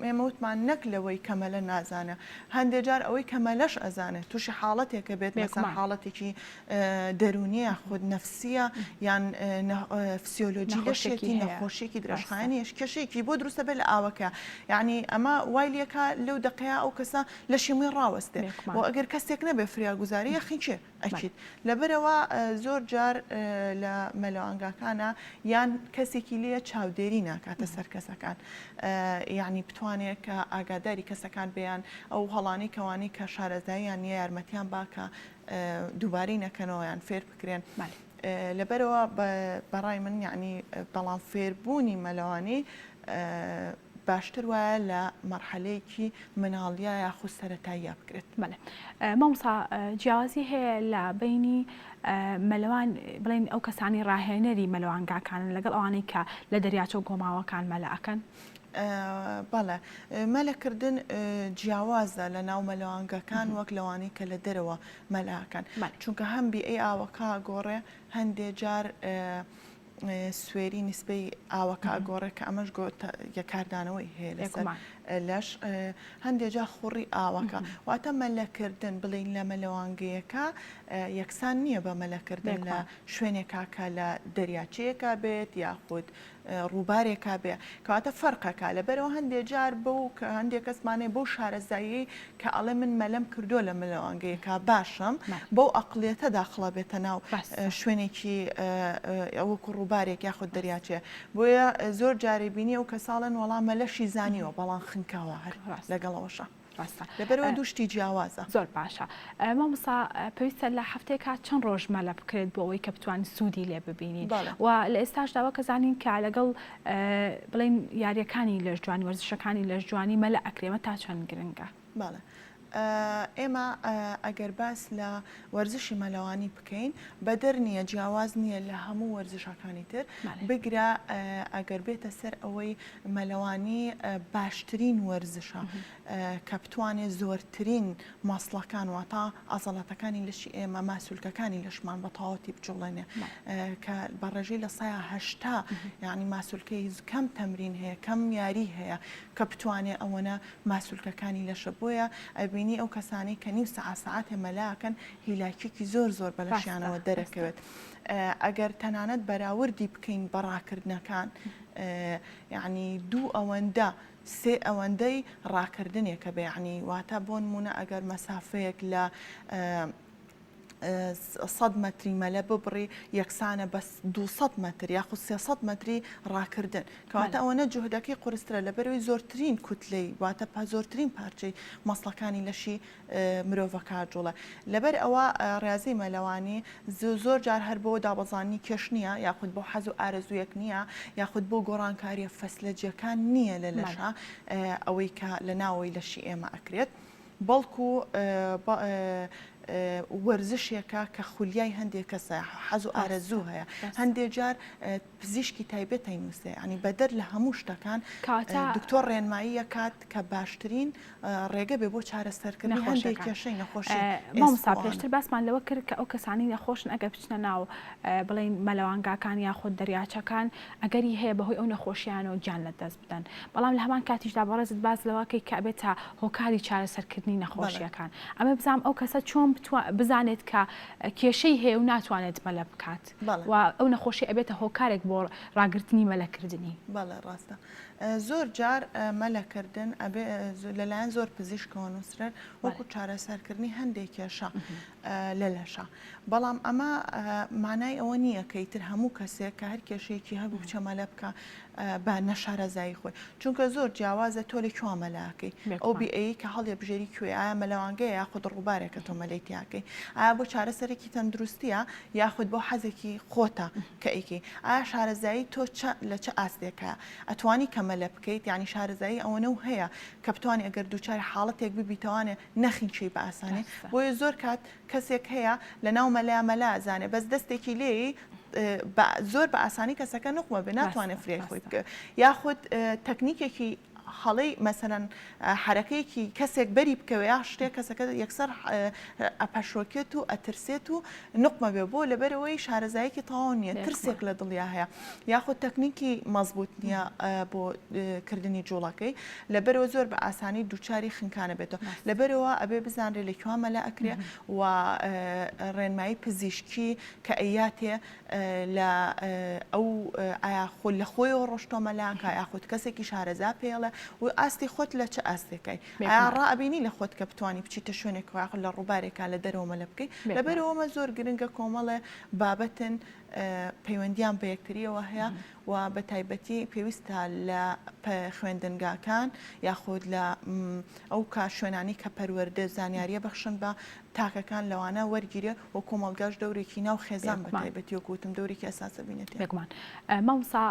ئێمە وتمان نەک لەوەی کە مەلە نازانێ هەندێ جار ئەوەی کە مەلەش ئەزانێ تووشی حاڵەتێکە بێت مەسەن حاڵەتێکی دەروونیە یاخود نەفسیە یان فسیۆلۆجی لەشێتی نەخۆشیێکی درێژخایەنیش کێشەیەکی بۆ دروستە بێت لە ئاوەکە یعنی ئەمە وای لێکا لەو دەقەیە ئەو کەسە لەشی مووی ڕاوەستێ و ئەگەر کەسێک نەبێ فریاگوزاری یەخینچێ ئەکید لەبەرئەوە زۆر جار لە مەلەوانگاکانا یان کەسێکی لێیە چاودێری ناکاتە سەر کەسەکان یانی بتوانێت کە ئاگاداری کەسەکان بێ یان ئەو هەڵانەی کەوانەی کە شارەزاییان نییە یارمەتیان با کە دووبارەی نەکەنەوە یان فێر بکرێن لەبەرئەوە بەڕای من یانی بەڵام فێربوونی مەلەوانی باشتر وایە لە مەرحەلەیەکی مناڵیا یاخود سەرەتاییا بکرێت. بەڵێ مامۆستا جیاوازی هەیە لە بەینی مەلەوان بڵێن ئەو کەسانی ڕاهێنەری مەلەوانگاکانن لەگەڵ ئەوانەی کە لە دەریاچە و گۆماوەکان مەلە ئەکەن؟ بەڵێ مەلەکردن جیاوازە لە ناو مەلەوانگەکان وەک لەوانەی کە لە دەرەوە مەلاکەن چونکە هەم بیئەی ئاوەکە گۆڕێ هەندێ جار سوێری نیسبەی ئاوەکە ئەگۆڕێ کە ئەمەش یە کاردانەوەی هەیە لەسەر لەش هەندێ جار خوڕی ئاوەکە واتە مەلەکردن بڵین لە مەلەوانگەیەکە یەکسان نییە بە مەلەکردن لە شوێنێکا کە لە دەریاچەیەکا بێت یاخود ڕووبارێکا بێ کەواتە فەرقەکە لەبەرەوە هەندێ جار بەو کە هەندێ کەسمانەیە بەو شارەزاییەی کە ئەڵێ من مەلەم کردووە لە ملەوانگەیەکا باشم بەو ئەقڵیەتە داخڵە بێتە ناو شوێنێکی وەکو ڕووبارێک یاخود دەریاچەیە بۆیە زۆر جارێ بینی ئەو کەساڵن وەڵا مەلەشی زانیوە بەڵام خنکاوە هەر لەگەڵەوەشە. ڕاستە لەبەرئەوە دوو شتی جیاوازە. زۆر باشە مامۆستا پێویستە لە هەفتەیەکا چەند ڕۆژ مەلە بکرێت بۆ ئەوەی کە بتوانین سوودی لێ ببینین و لە ئێستاشدا وەک زانین کە لەگەڵ بڵێن یاریەکانی لەشجوانی وەرزشەکانی لەشجوانی مەلە ئەکرێمە تا چەند گرنگە؟ بەڵێ ئێمە ئەگەر باس لە وەرزشی مەلەوانی بکەین بەدەر نییە جیاواز نییە لە هەموو وەرزشەکانی تر بگرە ئەگەر بێتە سەر ئەوەی مەلەوانی باشترین وەرزشە کە بتوانێت زۆرترین ماسڵەکان واتا عەزەڵاتەکانی لەشی ئێمە ماسولکەکانی لەشمان بە تەواوەتی بجوڵێنێ کە بە ڕێژەی لە سەیا 80 یعنی ماسولکەی کەم تەمرین هەیە کەم یاری هەیە کە بتوانێت ئەوەنە ماسولکەکانی لەشە بۆیە ئەبینی ئەو کەسانەی کە نیو سەعات سەعاتێ مەلاکەن هیلاکیەکی زۆر زۆر بە لەشیانەوە دەرەکەوێت ئەگەر تەنانەت بەراوردی بکەین بە ڕاکردنەکان یعنی دوو ئەوەندە سێ ئەوەندەی ڕاکردنێکە بێ یعنی واتە بۆ نمونە ئەگەر مەسافەیەک لە سەد مەتری مەلە ببڕی یەکسانە بە 200 مەتر یاخود 300 مەتری ڕاکردن کەواتە ئەوەنە جوهدەکەی قورسترە لەبەرەوەی زۆرترین کوتلەی واتە پا زۆرترین پارچەی مەسڵەکانی لەشی مرۆڤەکە جوڵە لەبەر ئەوە ڕاضی مەلەوانی زۆر جار هەر بۆ دابەزاندنی کێش نییە یاخود بۆ حەز و ئارەزوویەک نییە یاخود بۆ گۆڕانکاریە فەسلەجیەکان نییە لە لەشە ئەوەی کە لە ناوەوەی لەشی ئێمە ئەکرێت بەڵکو وەرزشێکە کە خولیای هەندێک کەسە حەز و ئارەزوو هەیە هەندێک جار پزیشکی تایبەت ئەینوسێ یانی بەدەر لە هەموو شتەکان دکتۆر ڕێنمایی ئەکات کە باشترین ڕێگە بێ بۆ چارەسەرکردنی هەندێک کێشەی نەخۆشی مامۆستا پێشتر باسمان لەوە کرد کە ئەو کەسانی نەخۆشن ئەگەر بچنە ناو بڵێین مەلەوانگاکان یاخود دەریاچەکان ئەگەری هەیە بەهۆی ئەو نەخۆشیانەوە گیان لەدەست بدەن بەڵام لە هەمان کاتیشدا بەڕێزت باس لەوە کەی کە ئەبێتە هۆکاری چارەسەرکردنی نەخۆشیەکان ئەمە بزانم ئەو کەسە چۆن بزانێت کە کێشەی هەیە و ناتوانێت مەلە بکات و ئەو نەخۆشی ئەبێتە هۆکارێک بۆ ڕاگرتنی مەلەکردنی. بەڵێ ڕاستە زۆر جار مەلەکردن ئەبێ لەلایەن زۆر پزیشکەوە نووسرێت وەکو چارەسەرکردنی هەندێک کێشە لە لەشە بەڵام ئەمە مانای ئەوە نییە کە ئیتر هەموو کەسێک کە هەر کێشەیەکی هەبوو بچێ مەلە بکە بە نەشارەزایی خۆی چونکە زۆر جیاوازە تۆ لە کوێ مەلاکەی ئەو بیئەیەی کە هەڵیەبژێری کوێیە ئایا مەلەوانگەیە یاخود ڕووبارێکە تۆ مەلەی تیاکەی ئایا بۆ چارەسەرێکی تەندروستیە یاخود بۆ حەزێکی خۆتە کە ئەیکەی ئایا شارەزایی تۆ چە لە چ ئاستێکە ئەتوانی کە مەلە بکەیت یعنی شارەزایی ئەوەنە و هەیە کە بتوانی ئەگەر دووچاری حاڵەتێک ببیتەوانێ نەخینکێی بە ئاسانی بۆیە زۆر کات کەسێک هەیە لە ناو مەلەیا مەلا ئەزانێ بەس دەستێکی لێی زۆر بە ئاسانی کەسەکە نوقمە بێ ناتوانێت فریای خۆی بکە یاخود تەکنیکێکی هەڵەی مەسەلەن حەرەکەیەکی کەسێک بەری بکەوێ یا شتێک کەسەکە یەکسەر ئەپەشۆکێت و ئەترسێت و نوقمە بێ بۆ لەبەرەوەی شارەزایەکی تەواو نییە ترسێک لە دڵیا هەیە یاخود تەکنیکی مەزبوط نییە بۆ کردنی جوڵەکەی لەبەرەوە زۆر بە ئاسانی دووچاری خنکانە بێتەوە لەبەرەوە ئەبێ بزانرێ لە کوێ مەلا ئەکرێ و ڕێنمایی پزیشکی کە ئەیاتێ لە ئەو ئایا خۆ لە خۆیەوە ڕۆشتۆ مەلاکە یاخود کەسێکی شارەزا پێڵێ و ئاستی خۆت لە چ ئاستێکای ئایا ڕائەبینی لە خۆت کە بتانی بچیتە شوێنێک یاخود لە ڕووبارێکا لە دەرەوە مەلە بکەی لەبەرەوەمە زۆر گرنگە کۆمەڵێ بابەتن پەیوەندیان بە یەکتریەوە هەیە و بە تایبەتی پێویستە لە خوێندنگاکان یاخود لە ئەو کا شوێنانەی کە پەروەردە زانیاریە بەخشن بە تاکەکان لەوانە وەرگیرێ و کۆمەڵگاش دەورێکی ناو خێزان بە تایبەتی وەکو وتم دەورێکی ئەساس ئەبینێت. بێگومان مامۆستا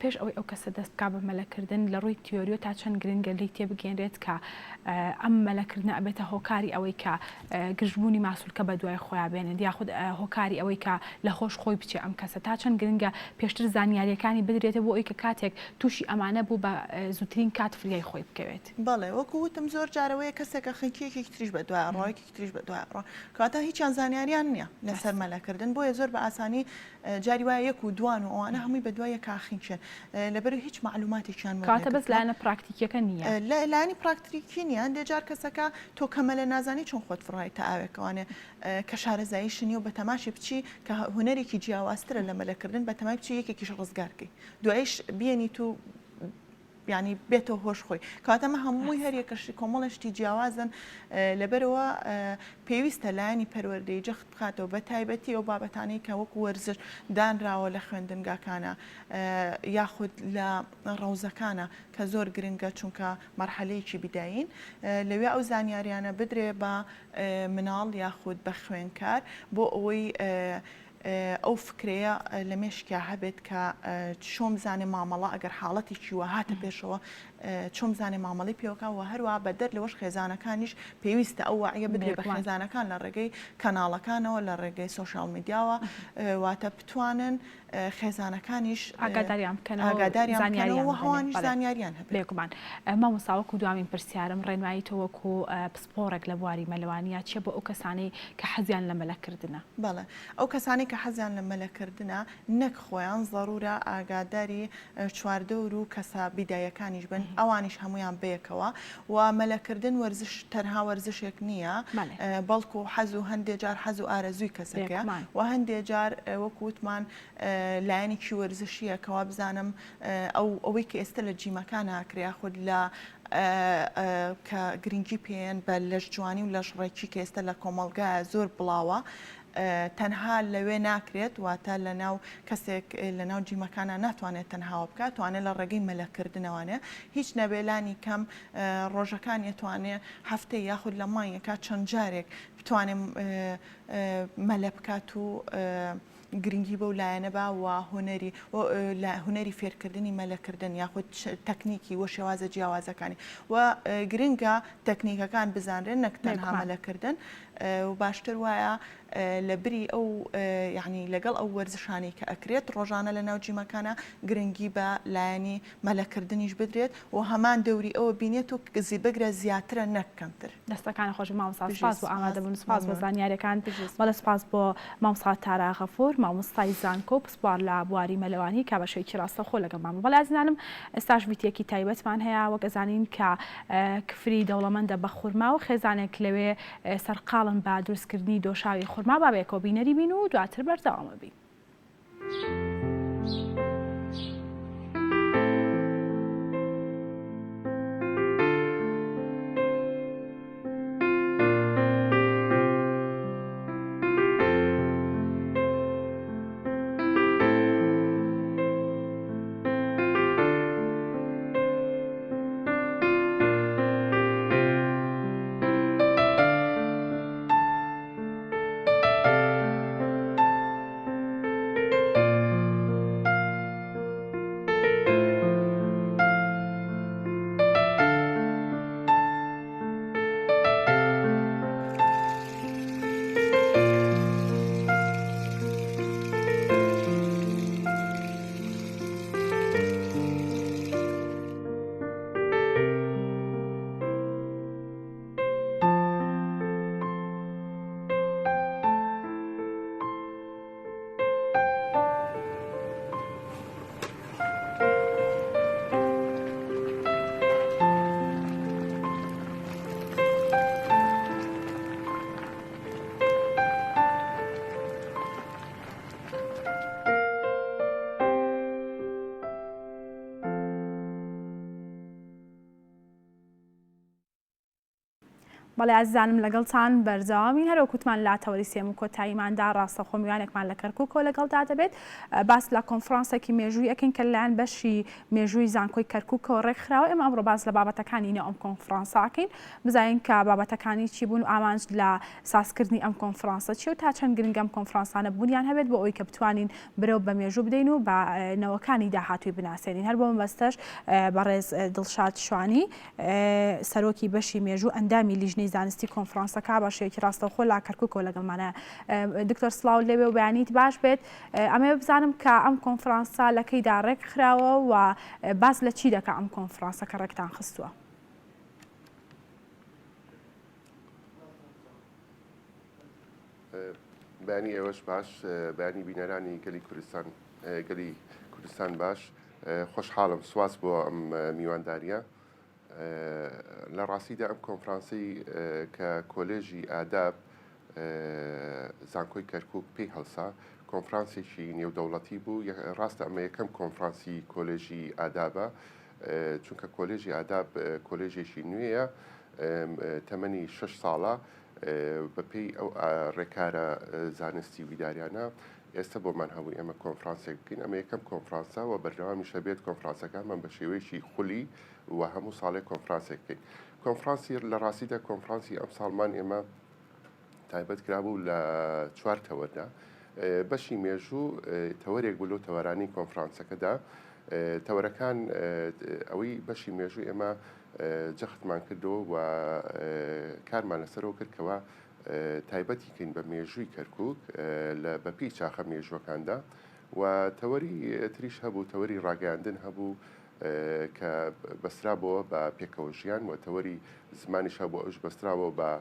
پێش ئەوەی ئەو کەسە دەست بکا بە مەلەکردن لە ڕووی تیۆریۆ تا چەند گرنگە لێی تێبگەیەنرێت کە ئەم مەلەکردنە ئەبێتە هۆکاری ئەوەی کە گرژبوونی ماسولکە بە دوای خۆیا بێنێت یاخود هۆکاری ئەوەی کە لە هۆش خۆی بچێ ئەم کەسە تا چەند گرنگە پێشتر زانیاریەکانی. زانیاریەکانی بدرێتێ بۆ ئەوی کە کاتێک تووشی ئەمانە بوو بە زووترین کات فریای خۆی بکەوێت. بەڵێ وەکو وتم زۆر جار ئەوەیە کەسێک ئەخنکی یەکێکی تریش بە دوای ئەڕوا یەکێکی تریش بە دوای ئەڕوا کەواتە هیچیان زانیاریان نییە لەسەر مەلەکردن بۆیە زۆر بە ئاسانی جاری وایە یەک و دوان و ئەوانە هەمووی بە دوای یەکا خنکێن لەبەرئەوەی هیچ مەعلوماتێکیان کەواتە بەس لایەنە پراکتیکیەکە نییە. لایەنی پراکتیکی نییە هەندێ جار کەسەکە تۆ کە مەلە نازانی چۆن خۆت فڕایتە ئاوێکەوانێ کە شارەزاییشت نییە و بەتەماشی بچی کە هونەرێکی جیاوازترە لە مەلەکردن بەتەمای بچی یەکێکیش ڕزگار کەی دوایش بیەنیت و یانی بێتەوە هۆش خۆی کەواتە ئەمە هەمووی هەر یەکەشی کۆمەڵێ شتی جیاوازن لەبەرەوە پێویستە لایەنی پەروەردەی جەخت بخاتەوە بە تایبەتی ئەو بابەتانەی کە وەکو وەرزش دانراوە لە خوێندنگاکانە یاخود لە ڕەوزەکانە کە زۆر گرنگە چونکە مەرحەلەیەکی بیدایین لەوێ ئەو زانیاریانە بدرێ بە مناڵ یاخود بە خوێنکار بۆ ئەوەی ئەو فکرەیە لە مێشکیا هەبێت کە چۆن بزانێ مامەڵە ئەگەر حاڵەتێکی وا هاتە پێشەوە چۆن بزانێ مامەڵەی پێوەکا و هەروە بەدەر لەوەش خێزانەکانیش پێویستە ئەو وەعیە بدرێ بە خێزانەکان لە ڕێگەی کەناڵەکانەوە لە ڕێگەی سۆشیال میدیاوە واتە بتوانن خێزانەکانیش ئاگاداریان بکەنەوە ئاگاداریان بکەنەوە و هەوانیش زانیاریان هەبێت. بێگومان. مامۆستا وەکو دوامین پرسیارم ڕێنمایی تۆ وەکو پسپۆڕێک لە بواری مەلەوانیە چیە بۆ ئەو کەسانەی کە حەزیان لە مەلەکردنە؟ بەڵێ ئەو کەسانەی کە حەزیان لە مەلەکردنە نەک خۆیان زەڕورە ئاگاداری چواردەور و کەسە بیدایەکانیش بن ئەوانیش هەموویان بەیەکەوە و مەلەکردن وەرزش تەنها وەرزشێک نییە بەڵکو حەز و هەندێ جار حەز و ئارەزووی کەسەکەیە و هەندێ جار وەکو وتمان لایەنێکی وەرزشیە کە وابزانم ئەو ئەوەی کە ئێستا لە جیمەکان ناکرێ یاخود لە کە گرنگی پێیەن بە لەشجوانی و لەشڕێکی کە ئێستا لە کۆمەڵگایە زۆر بڵاوە تەنها لەوێ ناکرێت واتە لە ناو کەسێک لە ناو جیمەکانە ناتوانێت تەنهاوە بکات توانێت لە ڕێگەی مەلەکردنەوانێ هیچ نەبێ لانی کەم ڕۆژەکان یەتوانێ هەفتەی یاخود لە مانگێکا چەند جارێک بتوانێ مەلە بکات و گرنگی بەو لایەنە با و هونەری هونەری فێرکردنی مەلەکردن یاخود تەکنیکی و شێوازە جیاوازەکانی و گرنگە تەکنیکەکان بزانرێن نەک تەنها مەلەکردن و باشتر وایە لە بری ئەو یعنی لەگەڵ ئەو وەرزشانەی کە ئەکرێت ڕۆژانە لە ناو جیمەکانە گرنگی بە لایەنی مەلەکردنیش بدرێت و هەمان دەوری ئەوە بینێت و بگرە زیاترە نەک کەمتر. دەستەکانت خۆش بێت مامۆستا سوپاس بۆ ئامادەبوون سوپاس بۆ زانیاریەکان بەڵێ سوپاس بۆ مامۆستا تارا غەفور مامۆستای زانکۆ و پسپۆڕ لە بواری مەلەوانی کە بە شێوەیەکی ڕاستەوخۆ لەگەڵمان بوو بەڵێ ئازیزانم ئێستاش ڤیتیەکی تایبەتمان هەیە وەک ئەزانین کە کفری دەوڵەمەندە بە خورما و خێزانێک لەوێ سەرقاڵن بە دروستکردنی دۆشاوی خورما با بەیەکەوە بینەری بین و دواتر بەردەوام بین. بەڵێ ئازیزانم لەگەڵتان بەردەوامین هەروەک وتمان لە تەوەری سێم و کۆتاییماندا ڕاستەوخۆ میوانێکمان لە کەرکوکەوە لەگەڵدا دەبێت باس لە کۆنفرانسێکی مێژووی ئەکەین کە لەلایەن بەشی مێژووی زانکۆی کەرکوکەوە ڕێکخراوە ئێمە ئەمڕۆ باس لە بابەتەکانی نێو ئەم کۆنفرانسە ئەکەین بزانین کە بابەتەکانی چی بوون و ئامانج لە سازکردنی ئەم کۆنفرانسە چیە و تا چەند گرنگە ئەم کۆنفرانسانە بوونیان هەبێت بۆ ئەوەی کە بتوانین برەو بە مێژوو بدەین و بە نەوەکانی داهاتووی بناسێنین هەر بۆ مەبەستەش بەڕێز دڵشاد شوانی سەرۆکی بەشی مێژوو ئەندامی لیژنەی. زانستی کۆنفرانسەکە بە شێوەیەکی ڕاستەوخۆ لە کەرکوکەوە لەگەڵمانە. دکتۆر سڵاوت لێبێ و بەیانیت باش بێت. ئەمەوێ بزانم کە ئەم کۆنفرانسە لە کەیدا ڕێکخراوە و باس لە چی دەکا ئەم کۆنفرانسە کە ڕێکتان خستووە؟ بەیانی ئێوەش باش، بەیانی بینەرانی گەلی کوردستان گەلی کوردستان باش. خۆشحاڵم سواس بۆ ئەم میوانداریە. لە ڕاستیدا ئەم کۆنفرانسەی کە کۆلێژی ئاداب زانکۆی کەرکک پێی هەڵسا کۆنفرانسێکی نێودەوڵەتی بوو ڕاستە ئەمە یەکەم کۆنفرانسی کۆلێژی ئادابە چونکە کۆلێژی ئاداب کۆلێژێکی نوێیە تەمەنی شش ساڵە بەپێی ئەو ڕێکارە زانستی و ئیداریانە ئێستا بۆمان هەبوو ئێمە کۆنفرانسێک بکەین، ئەمە یەکەم کۆنفرانسە و بەردەوامیش هەبێت کۆنفرانسەکانمان بە شێوەیەکی خولی و هەموو ساڵێک کۆنفرانسێک بکەین. کۆنفرانسی لە ڕاستیدا کۆنفرانسی ئەمساڵمان ئێمە تایبەت کرابوو لە چوار تەوەردا. بەشی مێژوو تەوەرێک بوو لەو تەوەرانی کۆنفرانسەکەدا. تەوەرەکان ئەوەی بەشی مێژوو ئێمە جەختمان کردەوە و کارمان لەسەرەوە کرد کەوا تایبەتی کەین بە مێژووی کەرکوک لە بەپێی چاخە مێژووەکاندا و تەوەری تریش هەبوو تەوەری ڕاگەیاندن هەبوو کە بەسترابەوە بە پێکەوە ژیان و تەوەری زمانیش هەبوو ئەوش بەستراوە بە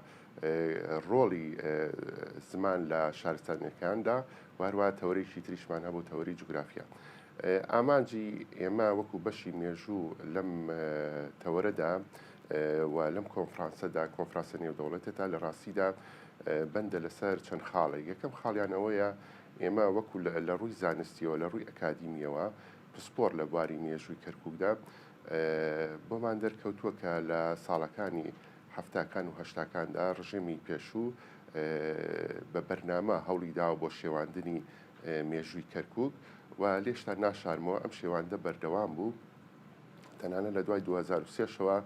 ڕۆڵی زمان لە شارستانیەکاندا و هەروە تەوەرێکی تریشمان هەبوو تەوەری جوگرافیا. ئامانجی ئێمە وەکو بەشی مێژوو لەم تەوەرەدا و لەم کۆنفرانسەدا، کۆنفرانسە نێودەوڵەتێتا لە ڕاستیدا بەندە لەسەر چەند خاڵێک. یەکەم خاڵیان ئەوەیە ئێمە وەکو لە ڕووی زانستیەوە، لە ڕووی ئەکادیمیەوە پسپۆڕ لە بواری مێژووی کەرکووکدا بۆمان دەرکەوتووە کە لە ساڵەکانی حەفتاکان و هەشتاکاندا ڕژێمی پێشوو بە بەرنامە هەوڵی داوە بۆ شێواندنی مێژووی کەرکووک و لێشتان ناشارمەوە ئەم شێواندە بەردەوام بوو. تەنانەت لە دوای 2003 شەوە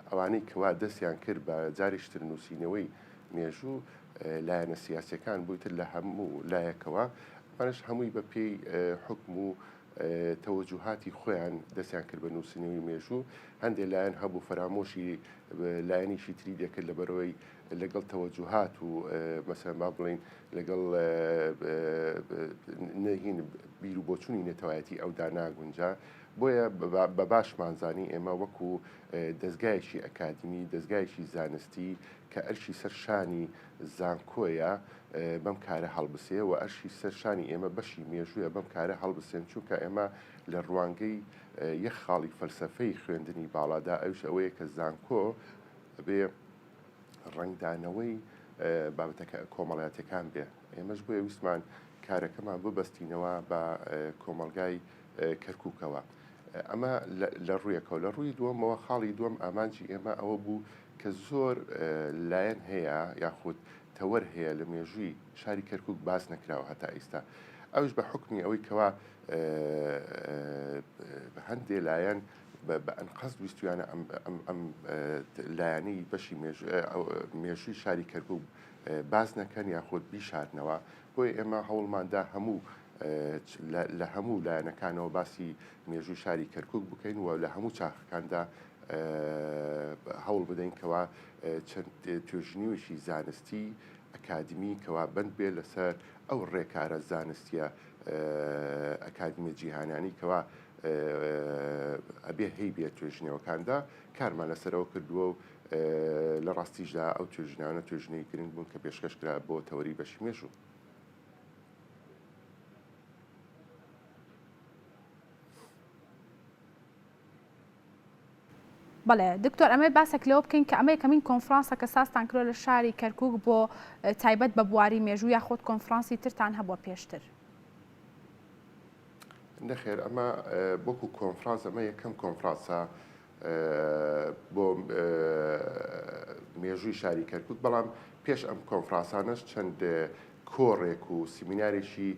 ئەوانەی کەوا دەستیان کرد بە جارێکی تر نووسینەوەی مێژوو لایەنە سیاسیەکان بووی تر لە هەموو لایەکەوە ئەمانش هەمووی بە پێی حکم و تەوەجوهاتی خۆیان دەستیان کرد بە نووسینەوەی مێژوو هەندێک لایەن هەبوو فەرامۆشی لایەنیشی تری دەکرد لە بەرەوەی لەگەڵ تەوەجوهات و مەسەلەن با بڵێین لەگەڵ نهین بیر و بۆچوونی نەتەوایەتی ئەودا ناگونجا بۆیە بە باشمان زانی ئێمە وەکو دەزگایەکی ئەکادمی دەزگایەکی زانستی کە ئەرکی سەر شانی زانکۆیە بەم کارە هەڵبسێ و ئەرکی سەر شانی ئێمە بەشی مێژوویە بەم کارە هەڵبسێن چونکە ئێمە لە ڕوانگەی یەک خاڵی فەلسەفەی خوێندنی باڵادا ئەوش ئەوەیە کە زانکۆ ئەبێ ڕەنگدانەوەی بابەتە کۆمەڵایەتیەکان بێ ئێمەش بۆیە ویستمان کارەکەمان ببەستینەوە بە کۆمەڵگای کەرکووکەوە ئەمە لە ڕوویەکەوە لە ڕووی دووەمەوە خاڵی دووەم ئامانجی ئێمە ئەوە بوو کە زۆر لایەن هەیە یاخود تەوەر هەیە لە مێژووی شاری کەرکک باس نەکراوە هەتا ئیستا ئەوش بە حکمی ئەوەی کەوا هەندێ لایەن بە ئەنقەست ویستویانە ئەم لایەنەی بەشی مێژووی شاری کەرکوک باس نەکەن یاخود بیشارنەوە بۆیە ئێمە هەوڵماندا هەموو لە هەموو لایەنەکانەوە باسی مێژووی شاری کەرکوک بکەین و لە هەموو چاخەکاندا هەوڵ بدەین کەوا چەند توێژینەوەیەکی زانستی ئەکادمی کەوا بەند بێ لەسەر ئەو ڕێکارە زانستیە ئەکادمیە جیهانیانی کەوا ئەبێ هەیبێت توێژینەوەکاندا کارمان لەسەرەوە کردووە و لە ڕاستیشدا ئەو توێژینانە توێژینەوەی گرنگ بوون کە پێشکەش کرا بۆ تەوەری بەشی مێژوو. بەڵێ دکتۆر ئەمەوێت باسێک لەوە بکەین کە ئەمە یەکەمین کۆنفرانسە کە سازتان کردوە لە شاری کەرکوک بۆ تایبەت بە بواری مێژوو یاخود کۆنفرانسی ترتان هەبووە پێشتر؟ نەخێر ئەمە وەکو کۆنفرانس ئەمە یەکەم کۆنفرانسە بۆ مێژووی شاری کەرکوک بەڵام پێش ئەم کۆنفرانسانەش چەند کۆڕێک و سیمینارێکی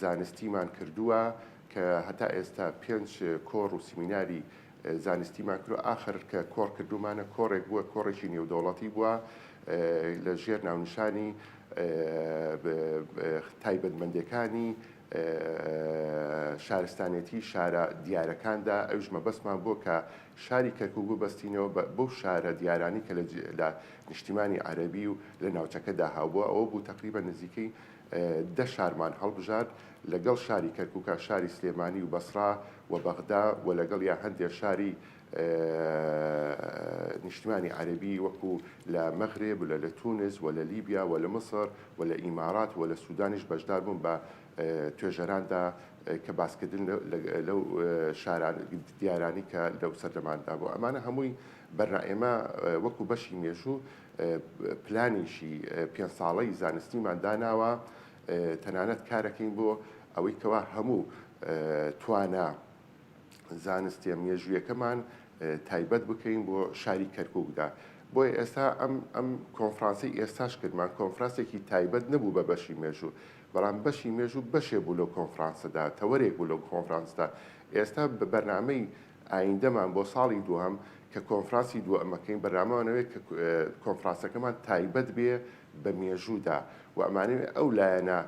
زانستیمان کردووە کە هەتا ئێستا پێنج کۆڕ و سیمیناری زانستیمان کردووە ئاخر کە کۆڕ کردوومانە کۆڕێک بووە کۆڕێکی نێودەوڵەتی بووە لە ژێر ناونیشانی تایبەتمەندەکانی. شارستانێتی شارە دیارەکاندا، ئەویش مەبەستمان بووە کە شاری کەرکوک ببەستینەوە بە بەو شارە دیارانەی کە لە نیشتیمانی عەرەبی و لە ناوچەکەدا هەبووە، ئەوە بوو تەقریبەن نزیکەی دە شارمان هەڵبژارد لەگەڵ شاری کەرکوکا شاری سلێمانی و بەسڕا و بەغدا و لەگەڵیا هەندێ شاری نیشتمانی عەرەبی وەکو لە مەغرب و لە تونس و لە لیبیا و لە میسر و لە ئیمارات و لە سودانیش بەشدار بوون بە توێژەراندا کە باسکردن لەو شاران دیارانی کە لەو سەردەماندا بوو ئەمانە هەمووی بەرنا ئێمە وەکو بەشی مێژوو پلانێکی پێنج ساڵەی زانستیمان داناوە تەنانەت کارەکەین بۆ ئەوەی کەوا هەموو توانا زانستیە مێژوویەکەمان تایبەت بکەین بۆ شاری کەرکوکدا بۆیە ئێستا ئەم ئەم کۆنفرانسی ئێستاش کردمان کۆنفرانسێکی تایبەت نەبوو بە بەشی مێژوو بەڵام بەشی مێژوو بەشێ بوو لەو کۆنفرانسەدا تەوەرێک بوو لەو کۆنفرانسدا ئێستا بە بەرنامەی ئایندەمان بۆ ساڵی دووەم کە کۆنفرانسی دووەمەکەین بەرنامەمانەوێت کە کۆنفرانسەکەمان تایبەت بێ بە مێژوودا و ئەمانەوێ ئەو لایەنە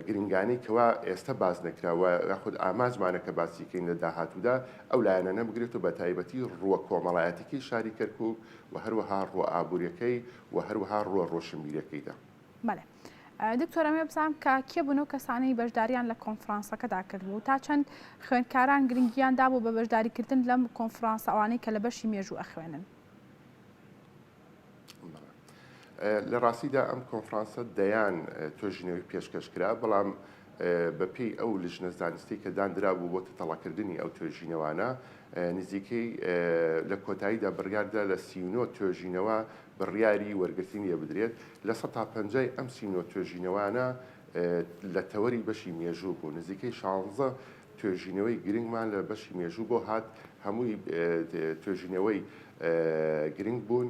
گرنگانەی کەوا ئێستا باس نەکرا و یاخود ئامانجمانە کە باسی کەین لە داهاتوودا ئەو لایەنانە بگرێت و بە تایبەتی ڕووە کۆمەڵایەتیکەی شاری کەرکووک و هەروەها ڕووە ئابووریەکەی و هەروەها ڕووە ڕۆشنبیریەکەیدا. بەڵێ دکتۆر ئەمەوێ بزانم کە کێ بوون ئەو کەسانەی بەشداریان لە کۆنفرانسەکەدا کردبوو تا چەند خوێندکاران گرنگیان دابوو بە بەشداریکردن لەم کۆنفرانسە ئەوانەی کە لە بەشی مێژوو ئەخوێنن؟ لە ڕاستیدا ئەم کۆنفرانسە دەیان توێژینەوەی پێشکەش کرا، بەڵام بەپێی ئەو لژنە زانستی کە داندرابوو بۆ تەتەڵەکردنی ئەو توێژینەوانە، نزیکەی لە کۆتاییدا بڕیاردرا لە 39 توێژینەوە بڕیاری وەرگرتنی لێ بدرێت، لە سەتا پەنجای ئەم 39 توێژینەوانە لە تەوەری بەشی مێژوو بوو، نزیکەی شانزە توێژینەوەی گرنگمان لە بەشی مێژوو بۆ هات، هەمووی توێژینەوەی گرنگ بوون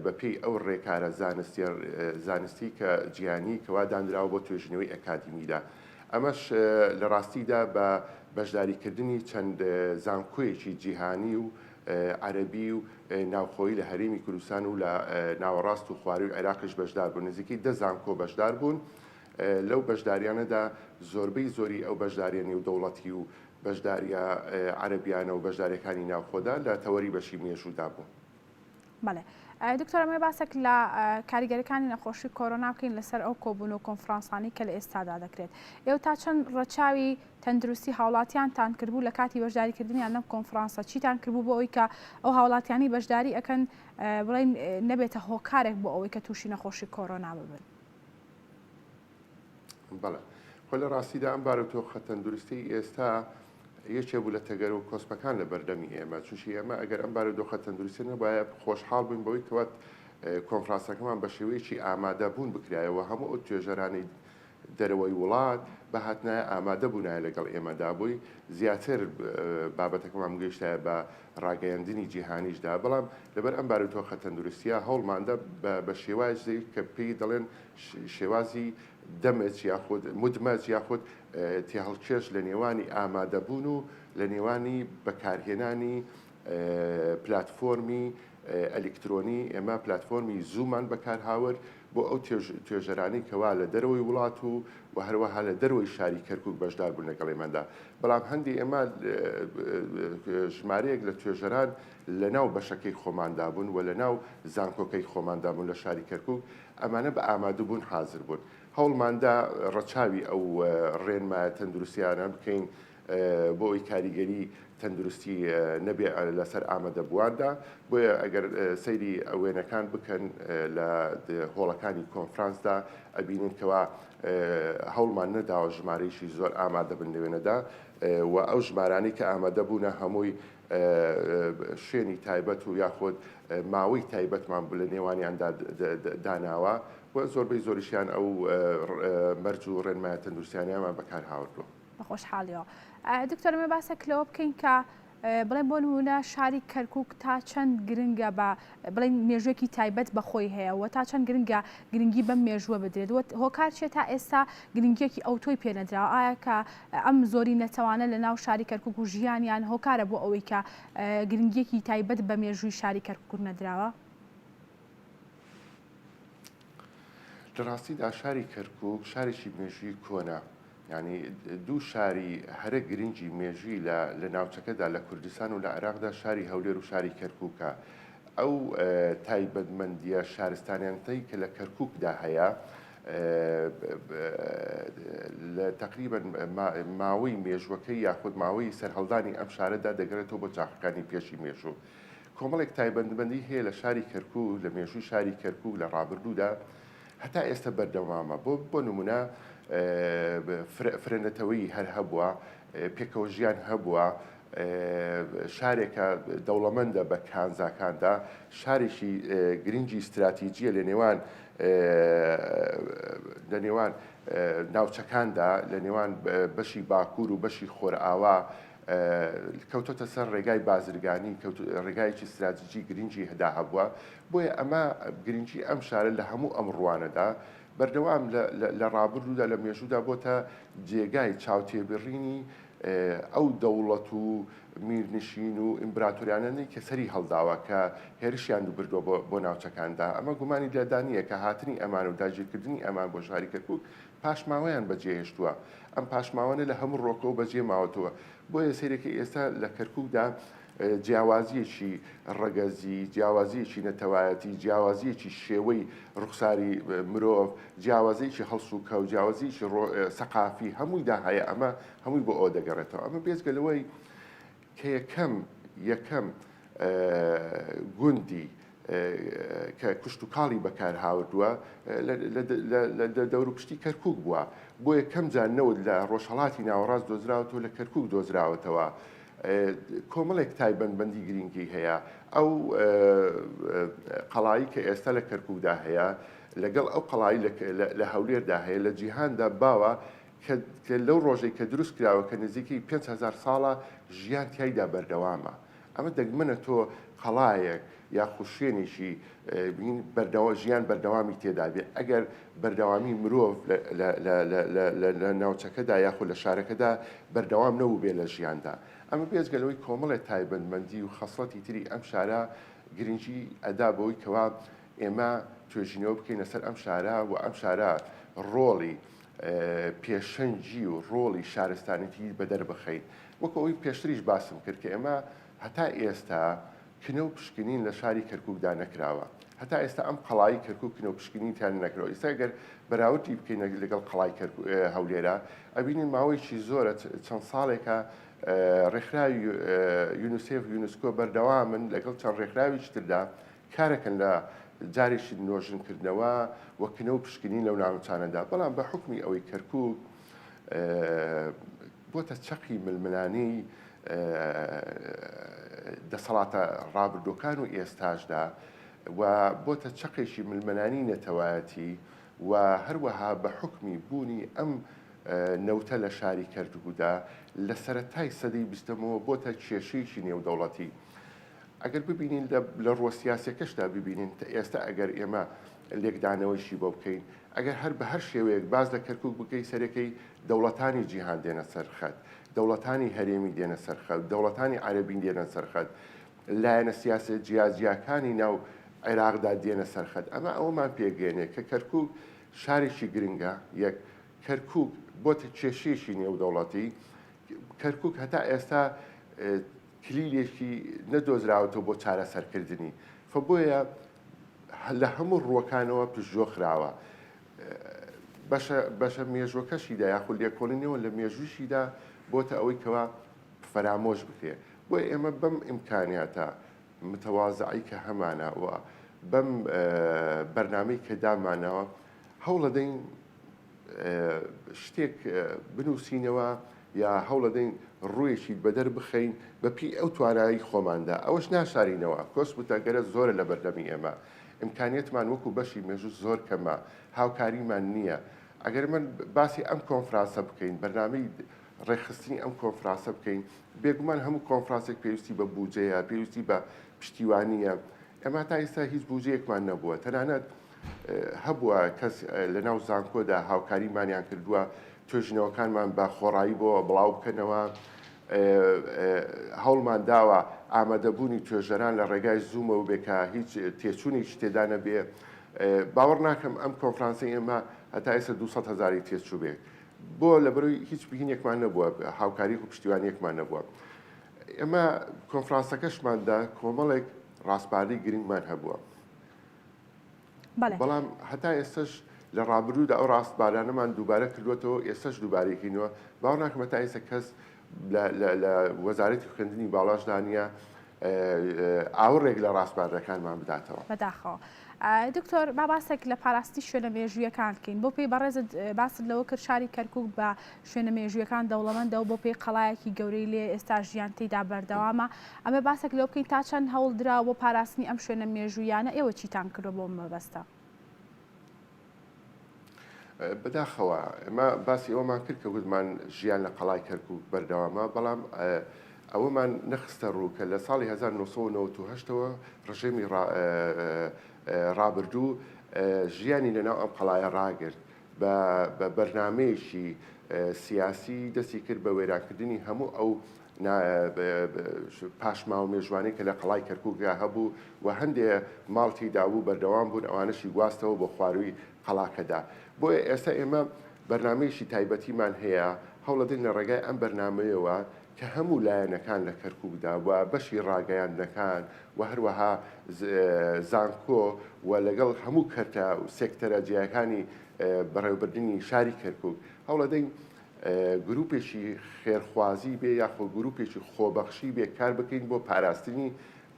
بەپێی ئەو ڕێکارە زانستیە زانستی کە جیهانی کەوا دانراوە بۆ توێژینەوەی ئەکادیمیدا. ئەمەش لە ڕاستیدا بە بەشداریکردنی چەند زانکۆیەکی جیهانی و عەرەبی و ناوخۆیی لە هەرێمی کوردستان و لە ناوەڕاست و خوارووی عێراقیش بەشدار بوون، نزیکەی دە زانکۆ بەشدار بوون. لەو بەشداریانەدا زۆربەی زۆری ئەو بەشداریە نێودەوڵەتی و بەشداریە عەرەبیانە و بەشداریەکانی ناوخۆدا لە تەوەری بەشی مێژوودا بوو. بەڵێ دکتۆر ئەمەوێ باسێک لە کاریگەریەکانی نەخۆشی کۆرۆنا بکەین لەسەر ئەو کۆبوون و کۆنفرانسانەی کە لە ئێستادا دەکرێت. ئێوە تا چەند ڕەچاوی تەندروستی هاوڵاتیانتان کردبوو لە کاتی بەشداریکردنیان لەم کۆنفرانسە؟ چیتان کردبوو بۆ ئەوەی کە ئەو هاوڵاتیانەی بەشداری ئەکەن بڵێن نەبێتە هۆکارێک بۆ ئەوەی کە تووشی نەخۆشی کۆرۆنا ببن؟ بەڵێ خۆ لە ڕاستیدا ئەم بارودۆخە تەندروستیەی ئێستا یەکێ بوو لە تەگەر و کۆسپەکان لە بەردەمی ئێمە چونکی ئێمە ئەگەر ئەم بارودۆخە تەندروستیە نەبایە خۆشحاڵ بووین بەوەی کەوا کۆنفرانسەکەمان بە شێوەیەکی ئامادەبوون بکرایەوە هەموو ئەو توێژەرانەی دەرەوەی وڵات بهاتنایە ئامادە بوونایە لەگەڵ ئێمەدا بووی زیاتر بابەتەکەمان بگەیشتایە بە ڕاگەیاندنی جیهانیشدا بەڵام لەبەر ئەم بارودۆخە تەندروستیە هەوڵماندا بە شێوازێک کە پێی دەڵێن شێوازی دەمج یاخود مدمج یاخود تێهەڵکێش لە نێوانی ئامادەبوون و لە نێوانی بەکارهێنانی پلاتفۆرمی ئەلیکترۆنی، ئێمە پلاتفۆرمی زوومان بەکارهاورد بۆ ئەو توێژەرانەی کەوا لە دەرەوەی وڵات و و هەروەها لە دەرەوەی شاری کەرکوک بەشدار بوون لەگەڵ ئێمەدا، بەڵام هەندی ئێمە ژمارەیەک لە توێژەران لەناو بەشەکەی خۆماندا بوون و لەناو زانکۆکەی خۆماندا بوون لە شاری کەرکوک، ئەمانە بە ئامادەبوون حازر بوون. هەوڵماندا ڕەچاوی ئەو ڕێنمایە تەندروستیانە بکەین بۆ ئەوەی کاریگەری تەندروستی نەبێ لەسەر ئامادەبوواندا، بۆیە ئەگەر سەیری وێنەکان بکەن لە هۆڵەکانی کۆنفرانسدا ئەبینن کەوا هەوڵمان نەداوە ژمارەیەکی زۆر ئامادەبن لە وێنەدا و ئەو ژمارانەی کە ئامادەبوونە هەمووی شوێنی تایبەت و یاخود ماوەی تایبەتمان لە نێوانیاندا داناوە و زۆربەی زۆریشیان ئەو مەرج و ڕێنمایە تەندروستیانەیانمان بەکار هاوردووە. بە خۆشحاڵیەوە دکتۆر ئەمە باسێک لەوە بکەین کە بڵێن بۆ نمونە شاری کەرکک تا چەند گرنگە بە بڵێن مێژوێکی تایبەت بە خۆی هەیە و تا چەند گرنگە گرنگی بەم مێژووە بدرێت و هۆکار چیە تا ئێستا گرنگیەکی ئەوتۆی پێنەدراوە ئایا کە ئەم زۆری نەتەوانە لە ناو شاری کەرکک و ژیانیان هۆکارە بۆ ئەوەی کە گرنگیەکی تایبەت بە مێژووی شاری کەرکک نەدراوە؟ لە ڕاستیدا شاری کەرکوک شارێکی مێژووی کۆنە. یانی دوو شاری هەرە گرنگی مێژووی لە لە ناوچەکەدا لە کوردستان و لە عێراقدا شاری هەولێر و شاری کەرکووکە. ئەو تایبەتمەندییە شارستانیانتەی کە لە کەرکووکدا هەیە لە تەقریبەن ماوەی مێژووەکەی یاخود ماوەی سەرهەڵدانی ئەم شارەدا دەگەڕێتەوە بۆ چاخەکانی پێشی مێژوو. کۆمەڵێک تایبەتمەندی هەیە لە شاری کەرکووک، لە مێژووی شاری کەرکووک لە ڕابردوودا هەتا ئێستا بەردەوامە. بۆ بۆ نموونە فرە نەتەوەیی هەر هەبووە، پێکەوە ژیان هەبووە، شارێکە دەوڵەمەندە بە کانزاکاندا، شارێکی گرنگی ستراتیجییە لە نێوان لە نێوان ناوچەکاندا، لە نێوان بەشی باکوور و بەشی خۆرئاوا کەوتۆتە سەر ڕێگای بازرگانی، ڕێگایەکی ستراتیجی گرنگی هەدا هەبووە، بۆیە ئەمە گرنگی ئەم شارە لە هەموو ئەم ڕوانەدا بەردەوام لە ڕابردوودا لە مێژوودا بۆتە جێگای چاوتێبڕینی ئەو دەوڵەت و میرنشین و ئیمبراتۆریانەی کە سەری هەڵداوە کە هێرشیان بردووە بۆ ناوچەکاندا ئەمە گومانی لێدا نییە کە هاتنی ئەمان و داگیرکردنی ئەمان بۆ شاری کەرکوک پاشماوەیان بەجێهێشتووە ئەم پاشماوانە لە هەموو ڕۆکەوە بەجێ ماوەتەوە بۆیە سەیرەکەی ئێستا لە کەرکوکدا جیاوازییەکی ڕەگەزی، جیاوازییەکی نەتەوایەتی، جیاوازییەکی شێوەی ڕوخساری مرۆڤ، جیاوازییەکی هەڵسوکەوت، جیاوازییەکی سەقافی هەموویدا هەیە، ئەمە هەمووی بۆ ئەوە دەگەڕێتەوە. ئەمە بێجگە لەوەی کە یەکەم یەکەم گوندی کە کشتوکاڵی بەکار هاوردووە لە دەوروپشتی کەرکووک بووە. بۆ یەکەم جار نەوت لە ڕۆژهەڵاتی ناوەڕاست دۆزراوەتەوە لە کەرکووک دۆزراوەتەوە. کۆمەڵێک تایبەتمەندی گرینگی هەیە. ئەو قەڵایی کە ئێستا لە کەرکووکدا هەیە لەگەڵ ئەو قەڵایی لە هەولێردا هەیە لە جیهاندا باوە کە لەو ڕۆژەی کە دروست کراوە کە نزیکەی 5000 ساڵە ژیان تیایدا بەردەوامە. ئەمە دەگمەنە تۆ قەڵایەک یاخود شوێنێکی بین بەردەوە ژیان بەردەوامی تێدا بێ ئەگەر بەردەوامی مرۆڤ لە ناوچەکەدا یاخود لە شارەکەدا بەردەوام نەبووبێ لە ژیاندا. ئەمە بێجگە لەوەی کۆمەڵێ تایبەتمەندی و خەسڵەتی تری ئەم شارە گرنگی ئەدا بەوەی کەوا ئێمە توێژینەوە بکەینە سەر ئەم شارە و ئەم شارە ڕۆڵی پێشەنگی و ڕۆڵی شارستانێتی بەدەر بخەین. وەکو ئەوەی پێشتریش باسم کرد کە ئێمە هەتا ئێستا کنە و پشکنین لە شاری کەرکوکدا نەکراوە. هەتا ئێستا ئەم قەڵای کەرکوک کنە و پشکنینی تیا نەکراوە. ئێستا گەر بەراوردی بکەین لەگەڵ قەڵای هەولێرا ئەبینین ماوەیەکی زۆرە چەند ساڵێکە ڕێکخراوی یونیسێف یونسکۆ بەردەوامن لەگەڵ چەند ڕێکخراوێکی تردا کارەکەن لە جارێکی نۆژنکردنەوە و کنە و پشکنین لەو ناوچانەدا، بەڵام بە حوکمی ئەوەی کەرکوک بۆتە چەقی ململانێی دەسەڵاتە ڕابردووەکان و ئێستاشدا و بۆتە چەقێکی ململانێی نەتەوایەتی و هەروەها بە حوکمی بوونی ئەم نەوتە لە شاری کەرکوکدا لە سەرەتای سەدەی بیستەمەوە بۆتە کێشەیەکی نێودەوڵەتی. ئەگەر ببینین لە ڕووە سیاسیەکەشدا ببینین ئێستا ئەگەر ئێمە لێکدانەوەیشی بۆ بکەین ئەگەر هەر بە هەر شێوەیەک باس لە کەرکوک بکەی سەرەکەی دەوڵەتانی جیهان دێنە سەر خەت دەوڵەتانی هەرێمی دێنە سەر خەت دەوڵەتانی عەرەبی دێنە سەر خەت لایەنە سیاسە جیاجیاکانی ناو عێراقدا دێنە سەر خەت ئەمە ئەوەمان پێگەێنێ کە کەرکوک شارێکی گرنگە یەک کەرکوک بۆتە کێشەیەکی نێودەوڵەتی کەرکوک هەتا ئێستا کلیلێکی نەدۆزراوەتەوە بۆ چارەسەرکردنی فە بۆیە لە هەموو ڕووەکانەوە پشتگوێ خراوە بەشە بەشە مێژوەکەشیدا یاخود لێکۆڵینەوە لە مێژووشیدا بۆتە ئەوەی کەوا فەرامۆش بکرێ بۆیە ئێمە بەم ئیمکانیاتە متەوازعەی کە هەمانە و بەم بەرنامەی کە دامانەوە هەوڵەدەین شتێک بنووسینەوە یا هەوڵەدەین ڕوویەکی بەدەر بخەین بە پێی ئەو توانایی خۆماندا ئەوەش ناشارینەوە کۆسپ و تەگەرە زۆرە لە بەردەمی ئێمە ئیمکانیەتمان وەکو بەشی مێژوو زۆر کەمە هاوکاریمان نییە ئەگەر من باسی ئەم کۆنفرانسە بکەین بەرنامەی ڕێکخستنی ئەم کۆنفرانسە بکەین بێگومان هەموو کۆنفرانسێک پێویستی بە بوجەیە پێویستی بە پشتیوانیە ئێمە تا ئێستا هیچ بوجەیەکمان نەبووە تەنانەت هەبووە کەس لەناو زانکۆدا هاوکاریمانیان کردووە توێژینەوەکانمان بە خۆڕایی بۆ بڵاو بکەنەوە هەوڵمان داوە ئامادەبوونی توێژەران لە ڕێگای زوومەوە بێ کە هیچ تێچوونێکی تێدا نەبێ باوەڕ ناکەم ئەم کۆنفرانسەی ئێمە هەتا ئێستا 200 هەزاری تێچوو بێ. بۆ لەبەرەوەی هیچ بهینێکمان نەبووە، هاوکارییەک و پشتیوانییەکمان نەبووە. ئێمە کۆنفرانسەکەشماندا کۆمەڵێک ڕاسپاردەی گرنگمان هەبووە. بەڵام هەتا ئێستەش لە ڕابردوودا ئەو ڕاستبارانەمان دووبارە کردووەتەوە، ئێستەش دووبارەی کەینەوە. باوەڕ ناکەم هەتا ئێستا کەس لە وەزارەتی خوێندنی باڵاشدا نییە ئاوڕێک لە ڕاسپاردەکانمان بداتەوە. بەداخەوە. دکتۆر با باسێک لە پاراستنی شوێنە مێژوویەکان بکەین. بۆ پێی بەڕێزت باست لەوە کرد شاری کەرکووک بە شوێنە مێژوویەکان دەوڵەمەندە و بۆ پێی قەڵایەکی گەورەی لێ ئێستا ژیان تێیدا بەردەوامە. ئەمە باسێک لەوە بکەین تا چەند هەوڵ دراوە بۆ پاراستنی ئەم شوێنە مێژووییانە، ئێوە چیتان کردووە بۆ ئەم مەبەستە؟ بەداخەوە ئێمە باسی ئەوەمان کرد کە گوتمان ژیان لە قەڵای کەرکووک بەردەوامە، بەڵام ئەوەمان نەخستە ڕوو کە لە ساڵی 1998 ەوە ڕژێمی ڕابردوو ژیانی لەناو ئەم قەڵایە ڕاگرت بە بەرنامەیەکی سیاسی دەستی کرد بە وێرانکردنی هەموو ئەو پاشماوە مێژوانەی کە لە قەڵای کەرکووکدا هەبوو و هەندێ ماڵ تێیدا بوو بەردەوام بوون ئەوانەشی گواستەوە بۆ خوارووی قەڵاکەدا. بۆیە ئێستا ئێمە بەرنامەیەکی تایبەتیمان هەیە، هەوڵەدەین لە ڕێگای ئەم بەرنامەیەوە کە هەموو لایەنەکان لە کەرکووکدا و بەشی ڕاگەیاندنەکان و هەروەها زانکۆ و لەگەڵ هەموو کەرتە و سێکتەرە جیاکانی بەڕێوەبردنی شاری کەرکووک هەوڵەدەین گروپێکی خێرخوازی بێ یاخۆ گروپێکی خۆبەخشی بێ کار بکەین بۆ پاراستنی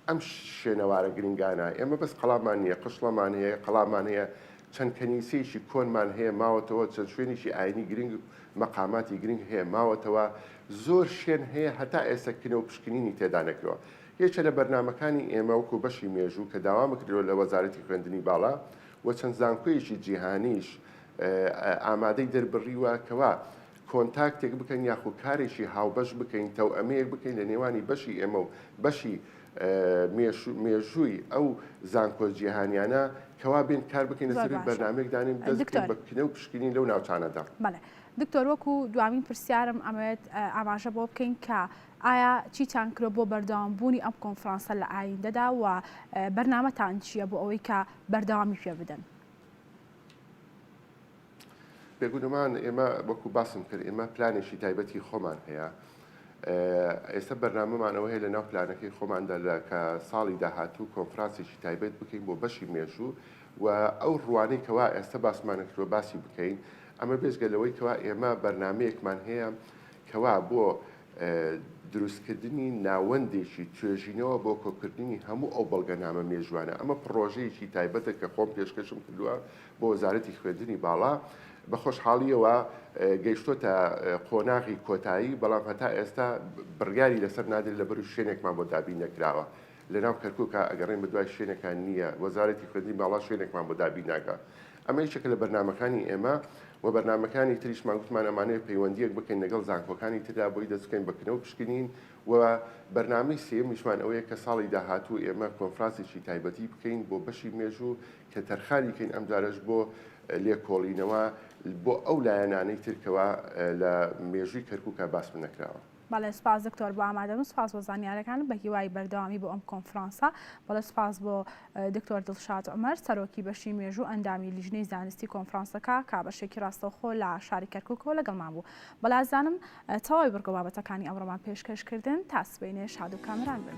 ئەم شوێنەوارە گرنگانە. ئێمە بەس قەڵامان نییە، قشڵەمان هەیە، قەڵامان هەیە، چەند کەنیسەیەکی کۆنمان هەیە ماوەتەوە، چەند شوێنێکی ئاینی گرنگ و مەقاماتی گرنگ هەیە ماوەتەوە، زۆر شوێن هەیە هەتا ئێستا کنە و پشکنینی تێدا نەکرەوە. یەکێ لە بەرنامەکانی ئێمە وەکو بەشی مێژوو کە داوامان کردووە لە وەزارەتی خوێندنی باڵا و چەند زانکۆیەکی جیهانیش ئامادەی دەربڕیوە کەوا کۆنتاکتێک بکەین یاخو کارێکی هاوبەش بکەین تەوئەمەیەک بکەین لە نێوانی بەشی ئێمە و بەشی مێژووی ئەو زانکۆ جیهانیانە کەوا بێن کار بکەین لەسەر بەرنامەیەک دانێن دەست بکەین بە کنە و پشکنین لەو ناوچانەدا. بەڵێ دکتۆر وەکو دوامین پرسیارم ئەمەوێت ئاماژە بۆ بکەین کە ئایا چیتان کرۆ بۆ بەردەوام بوونی ئەم کۆنفرانسە لە ئایندەدا و بەرنامەتان چییە بۆ ئەوەی کە بەردەوامی پێ بدەن؟ بێگونمان ئێمە وەکو باسم کرد ئێمە پلانێکی تایبەتی خۆمان هەیە ئێستا بەرنامەمان ئەوە هەیە لە ناو پلانەکەی خۆماندا لە کە ساڵی داهاتوو کۆنفرانسێکی تایبەت بکەین بۆ بەشی مێژوو و ئەو ڕوانەی کەوا ئێستا باسمانە کردوە باسی بکەین ئەمە بێجگە لەوەی کەوا ئێمە بەرنمەیەکمان هەیە کەوا بۆ دروستکردنی ناوەندێکی توێژینەوە بۆ کۆکردنی هەموو ئەو بەڵگەنامە مێژووانە، ئەمە پڕۆژەیەکی تایبەتە کە خۆم پێشکەشم کردووە بۆ وەزارەتی خوێندنی باڵا، بە خۆشحاڵییەوە گەیشتۆتە قۆناغی کۆتایی، بەڵام هەتا ئێستا بڕیاری لەسەر نادرێت لەبەرو شوێنێکمان بۆ دابین نەکراوە. لەناو کەرکوکا ئەگەڕێین بەدوای شوێنێکا نییە، وەزارەتی خوێندنی باڵا شوێنێکمان بۆ دابین ناکا. ئەمە یەکێکە لە بەرنامەکانی ئێمە و بەرنامەکانی تریشمان گوتمان ئەمانەوێت پەیوەندییەک بکەین لەگەڵ زانکۆکانی تردا بۆی دەست بکەین بە کنە و پشکنین و بەرنامەی سێیەمیشمان ئەوەیە کە ساڵی داهاتوو ئێمە کۆنفرانسێکی تایبەتی بکەین بۆ بەشی مێژوو کە تەرخانی کەین ئەمجارەش بۆ لێکۆڵینەوە بۆ ئەو لایەنانەی تر کەوا لە مێژووی کەرکوکا باسم نەکراوە. بەڵێ سوپاس دکتۆر بۆ ئامادەبوون سوپاس بۆ زانیارەکانت بە هیوای بەردەوامی بۆ ئەم کۆنفرانسە بەڵێ سوپاس بۆ دکتۆر دڵشاد عومەر سەرۆکی بەشی مێژوو ئەندامی لیژنەی زانستی کۆنفرانسەکە کە بەشێکی ڕاستەوخۆ لە شاری کەرکوکەوە لەگەڵمان بوو بەڵێ ئازیزانم تەواوی بڕگە بابەتەکانی ئەمڕۆمان پێشکەش کردن تا سبەینێ شاد و کامەران بن.